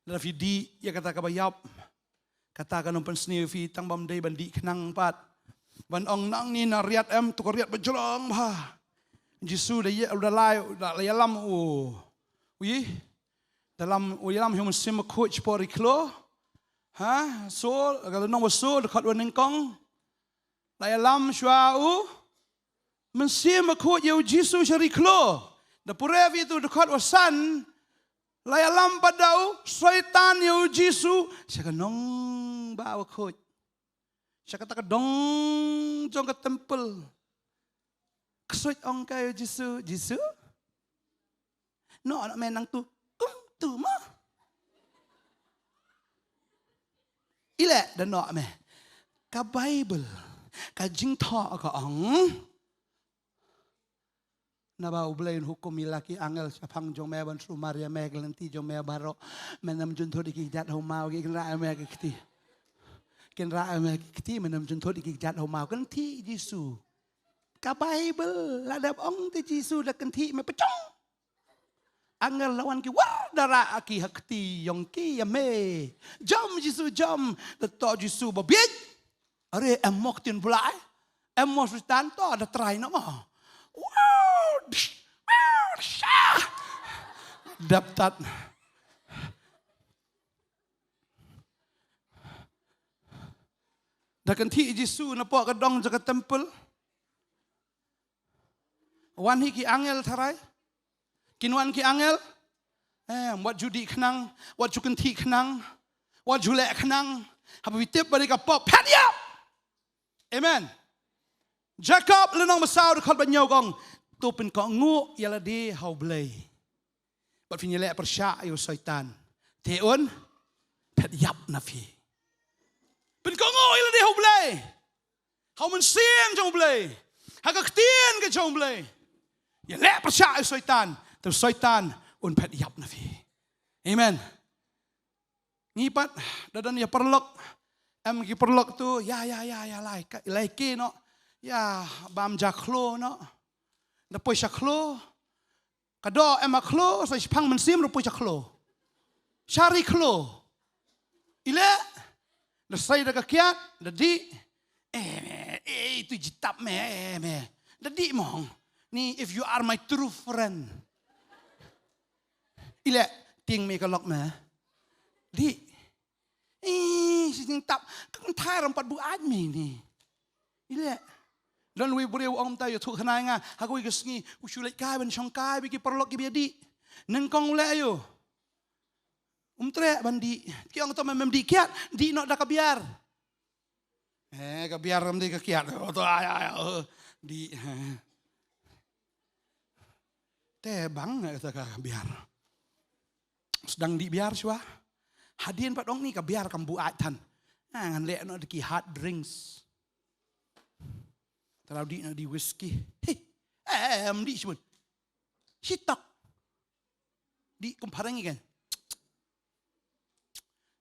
Lada phi dih ïa kata kaba ïap, kata kan ym pynsniew ïa phi tang bym dei ban dih khnang pat. Ban ong nangne na riat em, to ka riat ba jrong bha. Jisu da ïa, da la, da la ïalam u. U ï? Da lam, u ïalam ha u Mynsiem Bakhuid shapoh ri khloo. Ha? Saul, ka lynnong ba saw, dkhot ba nyngkong. La ïalam shuwa u Mynsiem Bakhuid ïa u Jisu sha ri khloo. Da pure phi tu dkhot ba san. La ïalam pat da u Soitan ïa u Jisu sha ka nongbah bakhuid. Sha kata ka dong jong ka temple. Ksuid ong ka ïa u Jisu, Jisu. Noh, noh me nangtu. Kumtu mo. Ïaleh da noh me. Ka Baibl, ka jingthoh ka ong. Naba U Blei un hukum ïa la ki angel shaphang jong me ban sumar ïa me, ki lynti jong me baroh. Men ym jynthut ïa ki kjat ha u maw, ki kynrah ïa me ki kti. Kynrah ïa me ki kti, men ym jynthut ïa ki kjat ha u maw. Kynthih Jisu. Ka Baibl la dep ong te Jisu da kynthih me pachong. Angel la wan ki war da rah ki ha kti jong ki ïa me. Jom Jisu jom, da toh Jisu ba bieit. Are em mo ktien Blai. Em mo Soitan to da trai no mo. Wow, dish, wow, sha. Dap tat. Da kynthih Jisu napoh ka dong jong ka temple. Wan hi ki angel tharai. Kin wan ki angel. Em, wat ju dih khnang, wat ju kynthih khnang, wat ju leh khnang. Haba phi tip ba dei ka pop, phet ïap. Amen. Jakob lynnong ba saw dkhot ba hynñiew ka ong, to pynkohnguh ïa lade ha U Blei. Bad phin ïaleh pyrshah ïa u Soitan, te un phet ïap na phi. Pynkohnguh ïa lade ha U Blei. Ha u Mynsiem jong U Blei. Ha ka ktien ka jong U Blei. Ïaleh pyrshah ïa u Soitan, te u Soitan un phet ïap na phi. Amen. Ngi pat, da don ïa paralok. Em ki paralok tu, ïa, ïa, ïa, ïa, lai, ka, lai ki noh. Ïa, bam ja khloo noh. Da poi sha khloo. Ka doh em ha khloo, sa shiphang mynsiem ruh poi sha khloo. Sha ri khloo. Ïaleh, da sei da ka kiad, da dih. Eh, me, eh, tu jitap me, eh, me. Da dih mong. Ni, if you are my true friend. Ïaleh, tieng me ka lok me. Dih. Eh, shi jingtap, ka kynthai ram pat buaid me ni. Ïaleh. Don uwei u briew u ong mynta ïathuh khana ïa nga, ha kawei ka sngi, u shu leit kai ban shong kai bad ki paralok kiba ïadih. Nyngkong u leh aïu? Um treh ban dih. Ki ong to mem, mem dih kiad, dih noh da ka biar. Eh, ka biar kam dei ka kiad. Oh, to, ai, ai, oh, dih. Te bang, eh, kata ka biar. Sdang dih biar shuwa. Hadien pat ong ni ka biar kam buaid than. Ah, ngan leh noh da ki hard drinks. Te la dih noh da ki whisky. Hei, eh, em dih shibun. Shitok. Dih kum phareng ïa ka.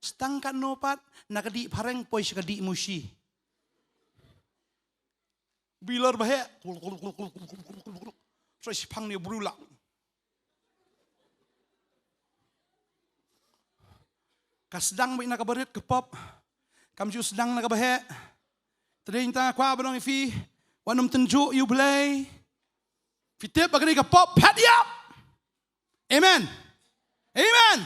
Sdang katno pat, na ka dih phareng poi sha ka dih mushi. Bilar ba heh. Sa shiphang ne brulak. Ka sdang beit na kaba rit ka pop. Kam ju sdang na kaba heh. Te dei nangta kwah ban ong ïa phi, wat nym tynjuh ïa U Blei. Phi tip ba ka dei ka pop, phet ïap. Amen. Amen.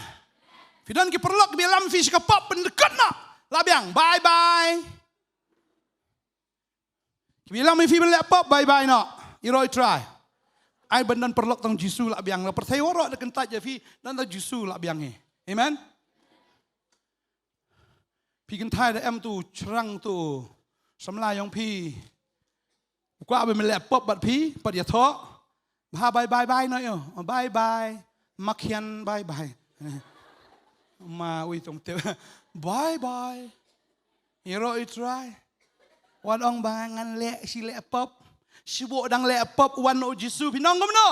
Phi don ki paralok kiba ïalam ïa phi sha ka pop, pyndkut noh. Lah biang, bye bye. Kiba ïalam ïa phi ban leh pop, bye bye noh. Ïaroh ïa U Trai. Ai ban don paralok tang Jisu lah biang. La pyrthei waroh da kyntait ïa phi, don tang Jisu lah biang hi. Amen. Phi kynthai da em tu, shrang tu, samla jong phi. U kwah ban leh pop bad phi, pat ïathoh. Bha bye bye bye noh ïa u. Bye bye. Makhian bye bye. Ma ui tong te. Bye bye. Ïaroh ïa U Trai. Wat ong ba ngan leh shi leh pop. Shi bok dang leh pop wan noh u Jisu phi nong kumno.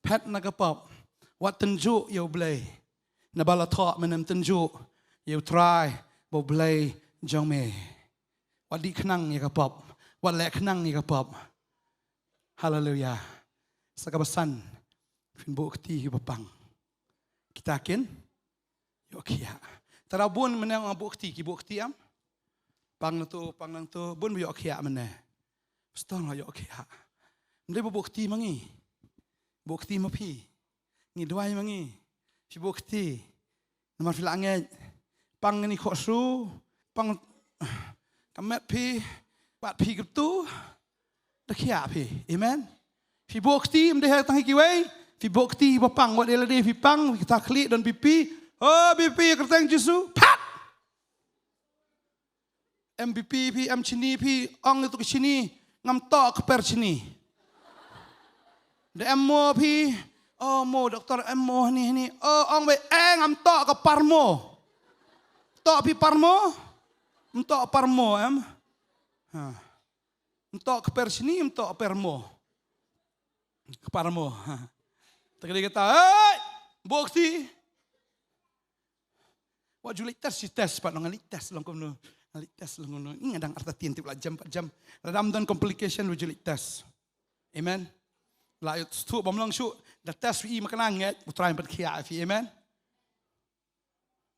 Phet na ka pop. Wat tynjuh ïa U Blei. Naba la thoh mynne ym tynjuh ïa U Trai ba U Blei jong me. Wat dih khnang ïa ka pop. Wat leh khnang ïa ka pop. Haleluya. Sa kaba san. Phin buh kti kiba pang. Kita kin ïoh khiah. Tara bun mynne nga buh kti, ki buh kti em. Pang na tu, pang na tu, bun ba ïoh khiah mynne. Pastor nga ïoh khiah. Mynne ba buh kti ma ngi. Buh kti ma phi. Ngi duwai ma ngi. Phi buh kti. Namar phi la ngeit. Pang ngi khohsru. Pang ka met phi. Bat phi katu. Da khiah phi. Amen. Phi buh kti, ym dei tang hi kiwei. Phi buh kti ba pang, wat ïa lade phi pang, phi kata khlieh don B P. Oh, B P, kyrteng Jisu. Pat! Em B P phi, em chini phi, ong ïa tu ka chini, ngam toh ka per chini. Da em mo phi, oh mo, doktor em mo hani hani. Oh, ong wei, eh, ngam toh ka par mo. Toh phi par mo? Ngam toh par mo, em? Ha. Ngam toh ka per chini, ngam toh per mo. Ka par mo. Ha. Ta ka dei kata, hey! Buh kti. Wat ju leit test shi test pat, nga leit test long kumno. Nga leit test long kumno. Nga dang artatien tip la jam pat jam. Lada ym don complication wat ju leit test. Amen. La ïoh tu bym long shuh. Da test phi i ma ka nang ngeit, U Trai un pynkhiah ïa phi. Amen.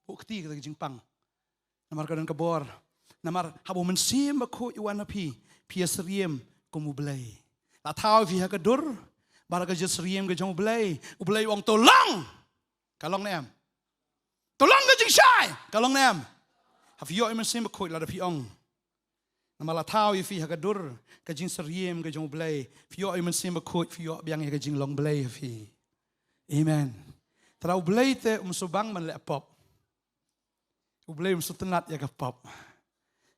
Buh kti kata ka jingpang. Namar ka don ka bor. Namar haba U Mynsiem Bakhuid u wan ha phi, phi ïa syriem kum U Blei. La thaw ïa phi ha ka dur, bad la ka jingsyriem ka jong U Blei, U Blei u ong to long. Ka long ne em? To long ka jingshai. Ka long ne em? Ha phi ïoh ïa U Mynsiem Bakhuid lada phi ong. Namar la thaw ïa phi ha ka dur, ka jingsyriem ka jong U Blei. Phi ïoh ïa U Mynsiem Bakhuid, phi ïoh biang ïa ka jinglong Blei ha phi. Amen. Tara U Blei te um shu bang ban leh pop. U Blei um shu tynnad ïa ka pop.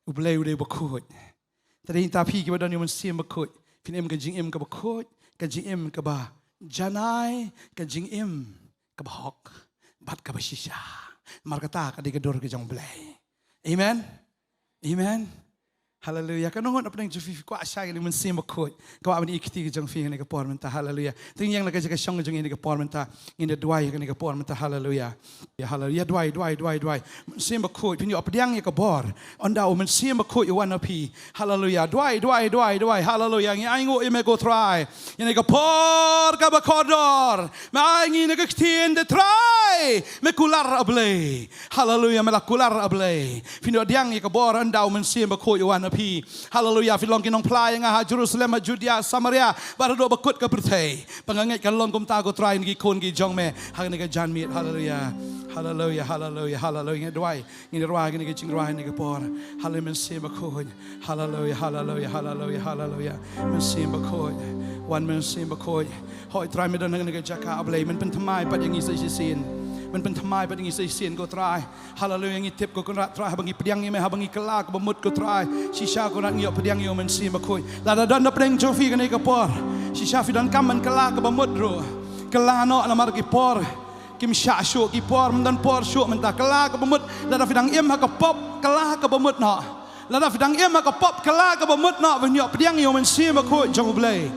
U Blei u dei bakhuid. Te dei ïa phi kiba don ïa U Mynsiem Bakhuid, phin im ka jingim kaba khuid, ka jingim kaba janai, ka jingim kaba hok, bad kaba shisha. Namar kata ka dei ka dur ka jong U Blei. Amen. Amen. Haleluia. Katno ngut na pdeng jong phi phi kwah shai ïa U Mynsiem Bakhuid? Kwah ban ïa kti ka jong phi ha kane ka por mynta. Haleluia. Te ngin ïeng na ka jaka shong ka jong ngi ha kane ka por mynta. Ngin da duwai ha kane ka por mynta. Haleluia. Ïa haleluia. Ïa duwai, duwai, duwai, duwai. Mynsiem Bakhuid, phin ïoh pdiang ïa ka bor. Ynda U Mynsiem Bakhuid u wan ha phi. Haleluia. Duwai, duwai, duwai, duwai. Haleluia. Ngi ainguh ïa me ko Trai. Ïa kane ka por kaba kordor. Me ai ngi na ka ktien te Trai. Me kular, A Blei. Haleluia, me la kular, A Blei. Phin ïoh pdiang ïa ka bor ynda U Mynsiem Bakhuid u wan ha phi. Haleluia, phin long ki nongphla ïa nga ha Jerusalem, ha Judea, Samaria, bad haduh ba kut ka pyrthei. Ba nga ngeit kan long kumta ko Trai na ki khun ki jong me. Ha kane ka janmiet, haleluia. Haleluia, haleluia, haleluia. Ngi duwai, ngi duwai, ngi duwai, ngi duwai, ngi duwai. Haleluia, Mynsiem Bakhuid. Haleluia, haleluia, haleluia, haleluia. Mynsiem Bakhuid. Wan Mynsiem Bakhuid. Hooid Trai me don ha kane ka jaka, A Blei. Men pynthymmai pat ïa ngi sa shisien. Men pynthymmai pat ïa ngi sa shisien ko Trai. Haleluia, ngi tip ko Kynrad Trai, haba ngi pdiang ïa me, haba ngi kylla kaba mut ko Trai. Shisha Kynrad ngi ïoh pdiang ïa U Mynsiem Bakhuid. Lada don na pdeng jong phi kane ka por, shisha phi donkam ban kylla kaba mut ruh. Kylla noh namar ki por kim shah shuh, ki por ym don por shuh mynta. Kylla kaba mut, lada phi dang im ha ka pop, kylla kaba mut noh. Lada phi dang im ha ka pop, kylla kaba mut noh, ban ïoh pdiang ïa U Mynsiem Bakhuid jong U Blei.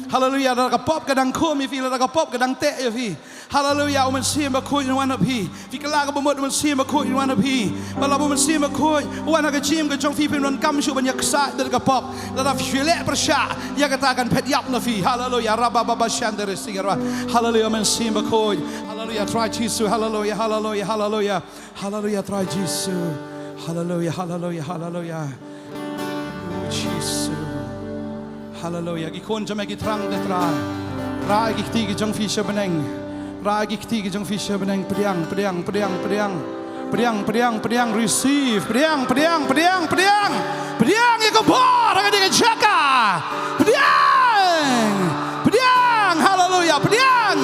Haleluia, lada ka pop ka dang khum ïa phi, lada ka pop ka dang teh ïa phi. Haleluia, U Mynsiem Bakhuid un wan ha phi. Phi kylla kaba mut, U Mynsiem Bakhuid un wan ha phi. Ba lada U Mynsiem Bakhuid u wan ha ka jingim ka jong phi, phim donkam shuh ban ïa ksaid da ka pop. Lada phi leh pyrshah, ïa kata kan phet ïap na phi. Haleluia, rabababa shandere singarwa. Haleluia, Mynsiem Bakhuid. Haleluia, Trai Jisu. Haleluia, haleluia, haleluia. Haleluia, Trai Jisu. Haleluia, haleluia, haleluia. Oh, Jisu. Haleluia. Ki khun jong me ki thrang te Trai. Rah ïa ki kti ki jong phi sha bneng. Rah ïa ki kti ki jong phi sha bneng. Pdiang, pdiang, pdiang, pdiang. Pdiang, pdiang, pdiang, receive. Pdiang, pdiang, pdiang, pdiang. Pdiang ïa ka bor ha kane ka jaka. Pdiang. Pdiang. Haleluia. Pdiang.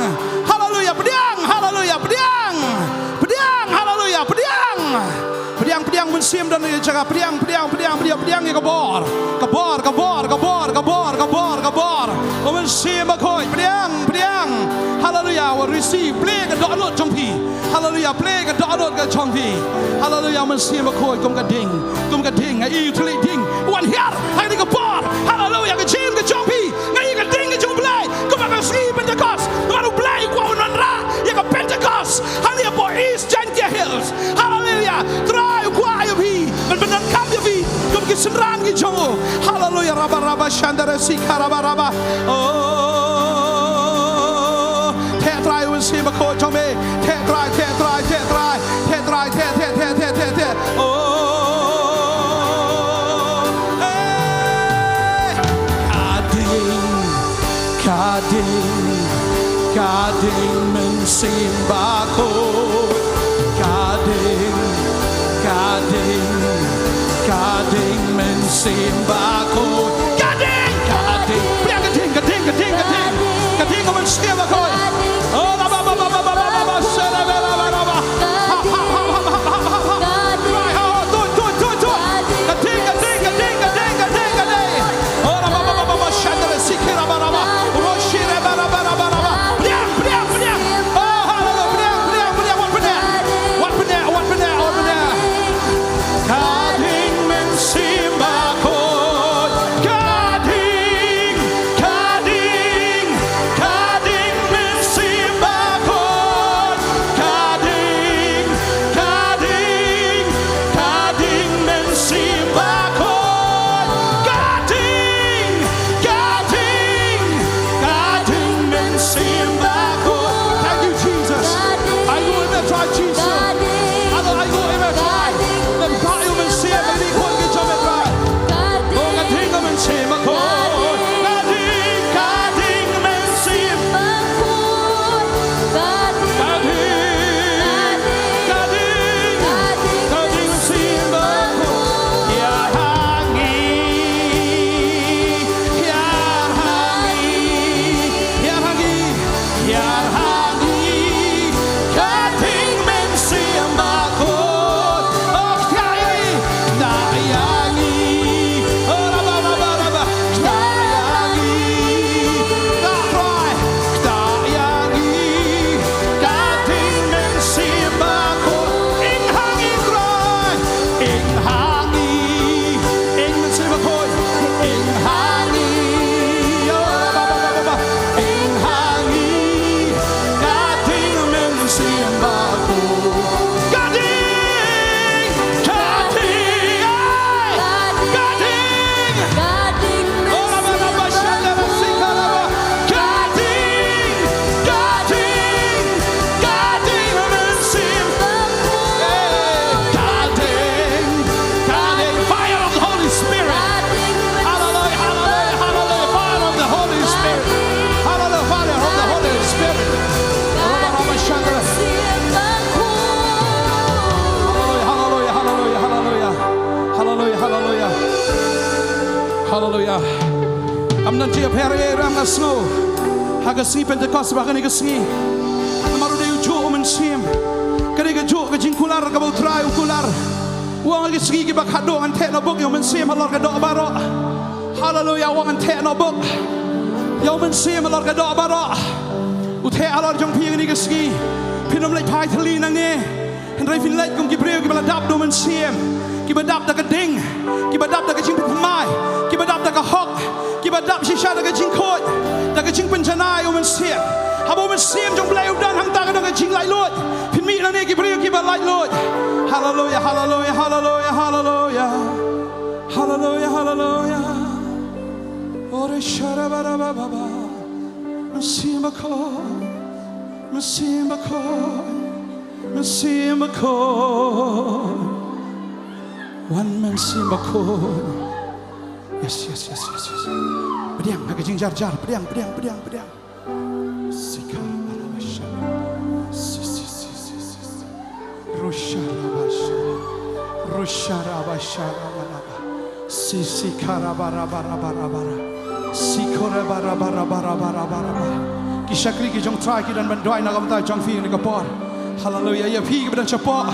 Haleluia. Pdiang. Haleluia. Pdiang. Pdiang. Haleluia. Pdiang. Pdiang, pdiang, Mynsiem don ha kane ka jaka. Pdiang, pdiang, pdiang, pdiang, pdiang ïa ka bor. Ka bor, ka bor, ka bor, ka bor, ka bor, ka bor. Oh Mynsiem Bakhuid, pdiang, pdiang. Haleluia. Wat receive, plie ka dohnud jong phi. Haleluia, plie ka dohnud ka jong phi. Haleluia, Mynsiem Bakhuid, kum ka ding, kum ka ding, nga ïohi u thylliej ding. Wan hiar ha kane ka por. Haleluia, ka jingim ka jong phi. Nga ïohi ka ding ka jong U Blei. Kumba ka sngi Pentekost. Namar U Blei u kwah un wanrah ïa ka Pentekost hangne hapoh East Jaintia Hills. Haleluia. Trai u kwah ïa phi ban pyndonkam ïa phi kum ki synran ki jong u. Haleluia. Raba raba shandere sikha raba raba. Oh, theh Te, te, te, te. Oh, eh. Ka ding, ka ding, ka ding Mynsiem Bakhuid. Ka ding, ka ding, ka ding Mynsiem Bakhuid. Ka ding, ka ding. Pdiang ka ding, ka ding, ka ding, ka ding. Ka ding Mynsiem Bakhuid. Oh, la, ba, ba, ba. Ha, ha, ha. Right, oh, do it, do it, do it, do it. Ka ding, ka ding, ka ding, ka ding, ka ding, ka ding. Oh, la, ba, ba, ba, ba, ba, shandra, sikira, ba, la, ba. Roshira, ba, la, ba, la, ba, la, ba. Pdiang, pdiang, pdiang. Oh, hallelujah, pdiang, pdiang, pdiang, wat pdiang. Wat pdiang, wat pdiang, wat pdiang. Ka ding Mynsiem Bakhuid. Ka ding, ka ding, ka ding Mynsiem Bakhuid. Ka ding, ka ding, ka ding Mynsiem Bakhuid. Ka ding, ka ding, ka ding Mynsiem Bakhuid. Thank you, Jesus. Ai nguh ïa me Trai Jisu. Ai nguh ïa me Trai. Lem bad ïa u Mynsiem, ba ngi khun ki jong me Trai. Oh, ka ding Mynsiem Bakhuid. Ka ding, ka ding Mynsiem. Ka ding, ka ding, ka ding Mynsiem Bakhuid. Ïa ha ngi, ïa ha ngi, ïa ha ngi. Ïa ha ngi, ka ding Mynsiem Bakhuid. Oh, ktah ïa ngi, ktah ïa ngi. Oh, la ba, la ba, la ba. Ktah ïa ngi, ktah Trai, ktah ïa ngi. Ka ding Mynsiem Bakhuid. Ing ha ngi Trai, ing ha ngi. Ing Mynsiem Bakhuid, ing ha ngi. Oh, ba, ba, ba, ba, ba. Ing ha ngi. Ka ding Mynsiem Bakhuid. Ka ding, ka ding, eh. Ka ding. Oh, la, ba, la, ba, sha, la, ba, si, ka, la, ba. Ka ding, ka ding. Ka ding Mynsiem. Ka ding, ka ding. Fire of the Holy Spirit. Hallelujah, hallelujah, hallelujah. Fire of the Holy Spirit. Hallelujah, fire of the Holy Spirit. Hallelujah, hallelujah, hallelujah. Hallelujah, hallelujah, hallelujah. Hallelujah, hallelujah. Hallelujah. Kam don jingïapher ei ei ruh ngam sngew ha ka sngi Pentekost ba kane ka sngi. Namar u dei u juh u Mynsiem. Ka dei ka juh ka jingkular kaba u Trai u kular. U ong ha ki sngi kiba khatduh ngan theh noh buk ïa u Mynsiem halor ka doh baroh. Haleluya, u ong ngan theh noh buk ïa u Mynsiem halor ka doh baroh. U theh halor jong phi ïa kane ka sngi. Phin ym leit phai thylli nangne. Hynrei phin leit kum ki briew kiba la dap da u Mynsiem, kiba dap da ka ding, kiba dap da ka jingpynthymmai, kiba dap da ka hok, kiba dap shisha da ka jingkhuid, da ka jingpynjanai u Mynsiem. Haba u Mynsiem jong u Blei u don hangta ka don ka jinglaitluid. Phin mih nangne ki briew kiba laitluid. Haleluya, haleluya, haleluya, haleluya. Haleluya, haleluya. Ore shara bara ba ba ba. Mynsiem Bakhuid. Mynsiem Bakhuid. Mynsiem Bakhuid. Wan Mynsiem Bakhuid. Yes, yes, yes, yes, yes. Pdiang ha ka jingjar jar. Pdiang, pdiang, pdiang, pdiang. Sika arabasha. Si, si, si, si, si, si. Rusha rabasha. Rusha rabasha rabaraba. Si, si, karaba, raba, raba, raba, ra. Si, koraba, raba, raba, raba, raba, raba. Ki shakri ki jong Trai ki don ban duwai na ka bynta jong phi ha kane ka por. Haleluya. Ïa phi kiba don shapoh,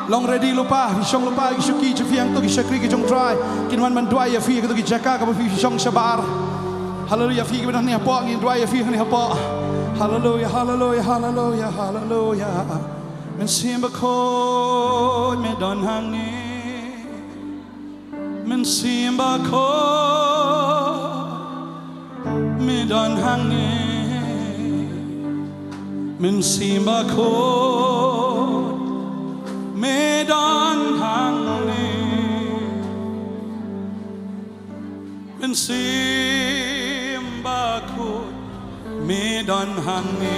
long ready lypa, phi shong lypa, ki shuki jong phi hangto, ki shakri ki jong Trai kin wan ban duwai ïa phi ha kato ki jaka kaba phi shong shabar. Haleluya. Phi kiba don hangne hapoh, ngin duwai ïa phi hangne hapoh. Haleluya, haleluya, haleluya, haleluya. Mynsiem Bakhuid me don hangne. Mynsiem Bakhuid me don hangne. Mynsiem Bakhuid me don hangne. Mynsiem Bakhuid me don hangne.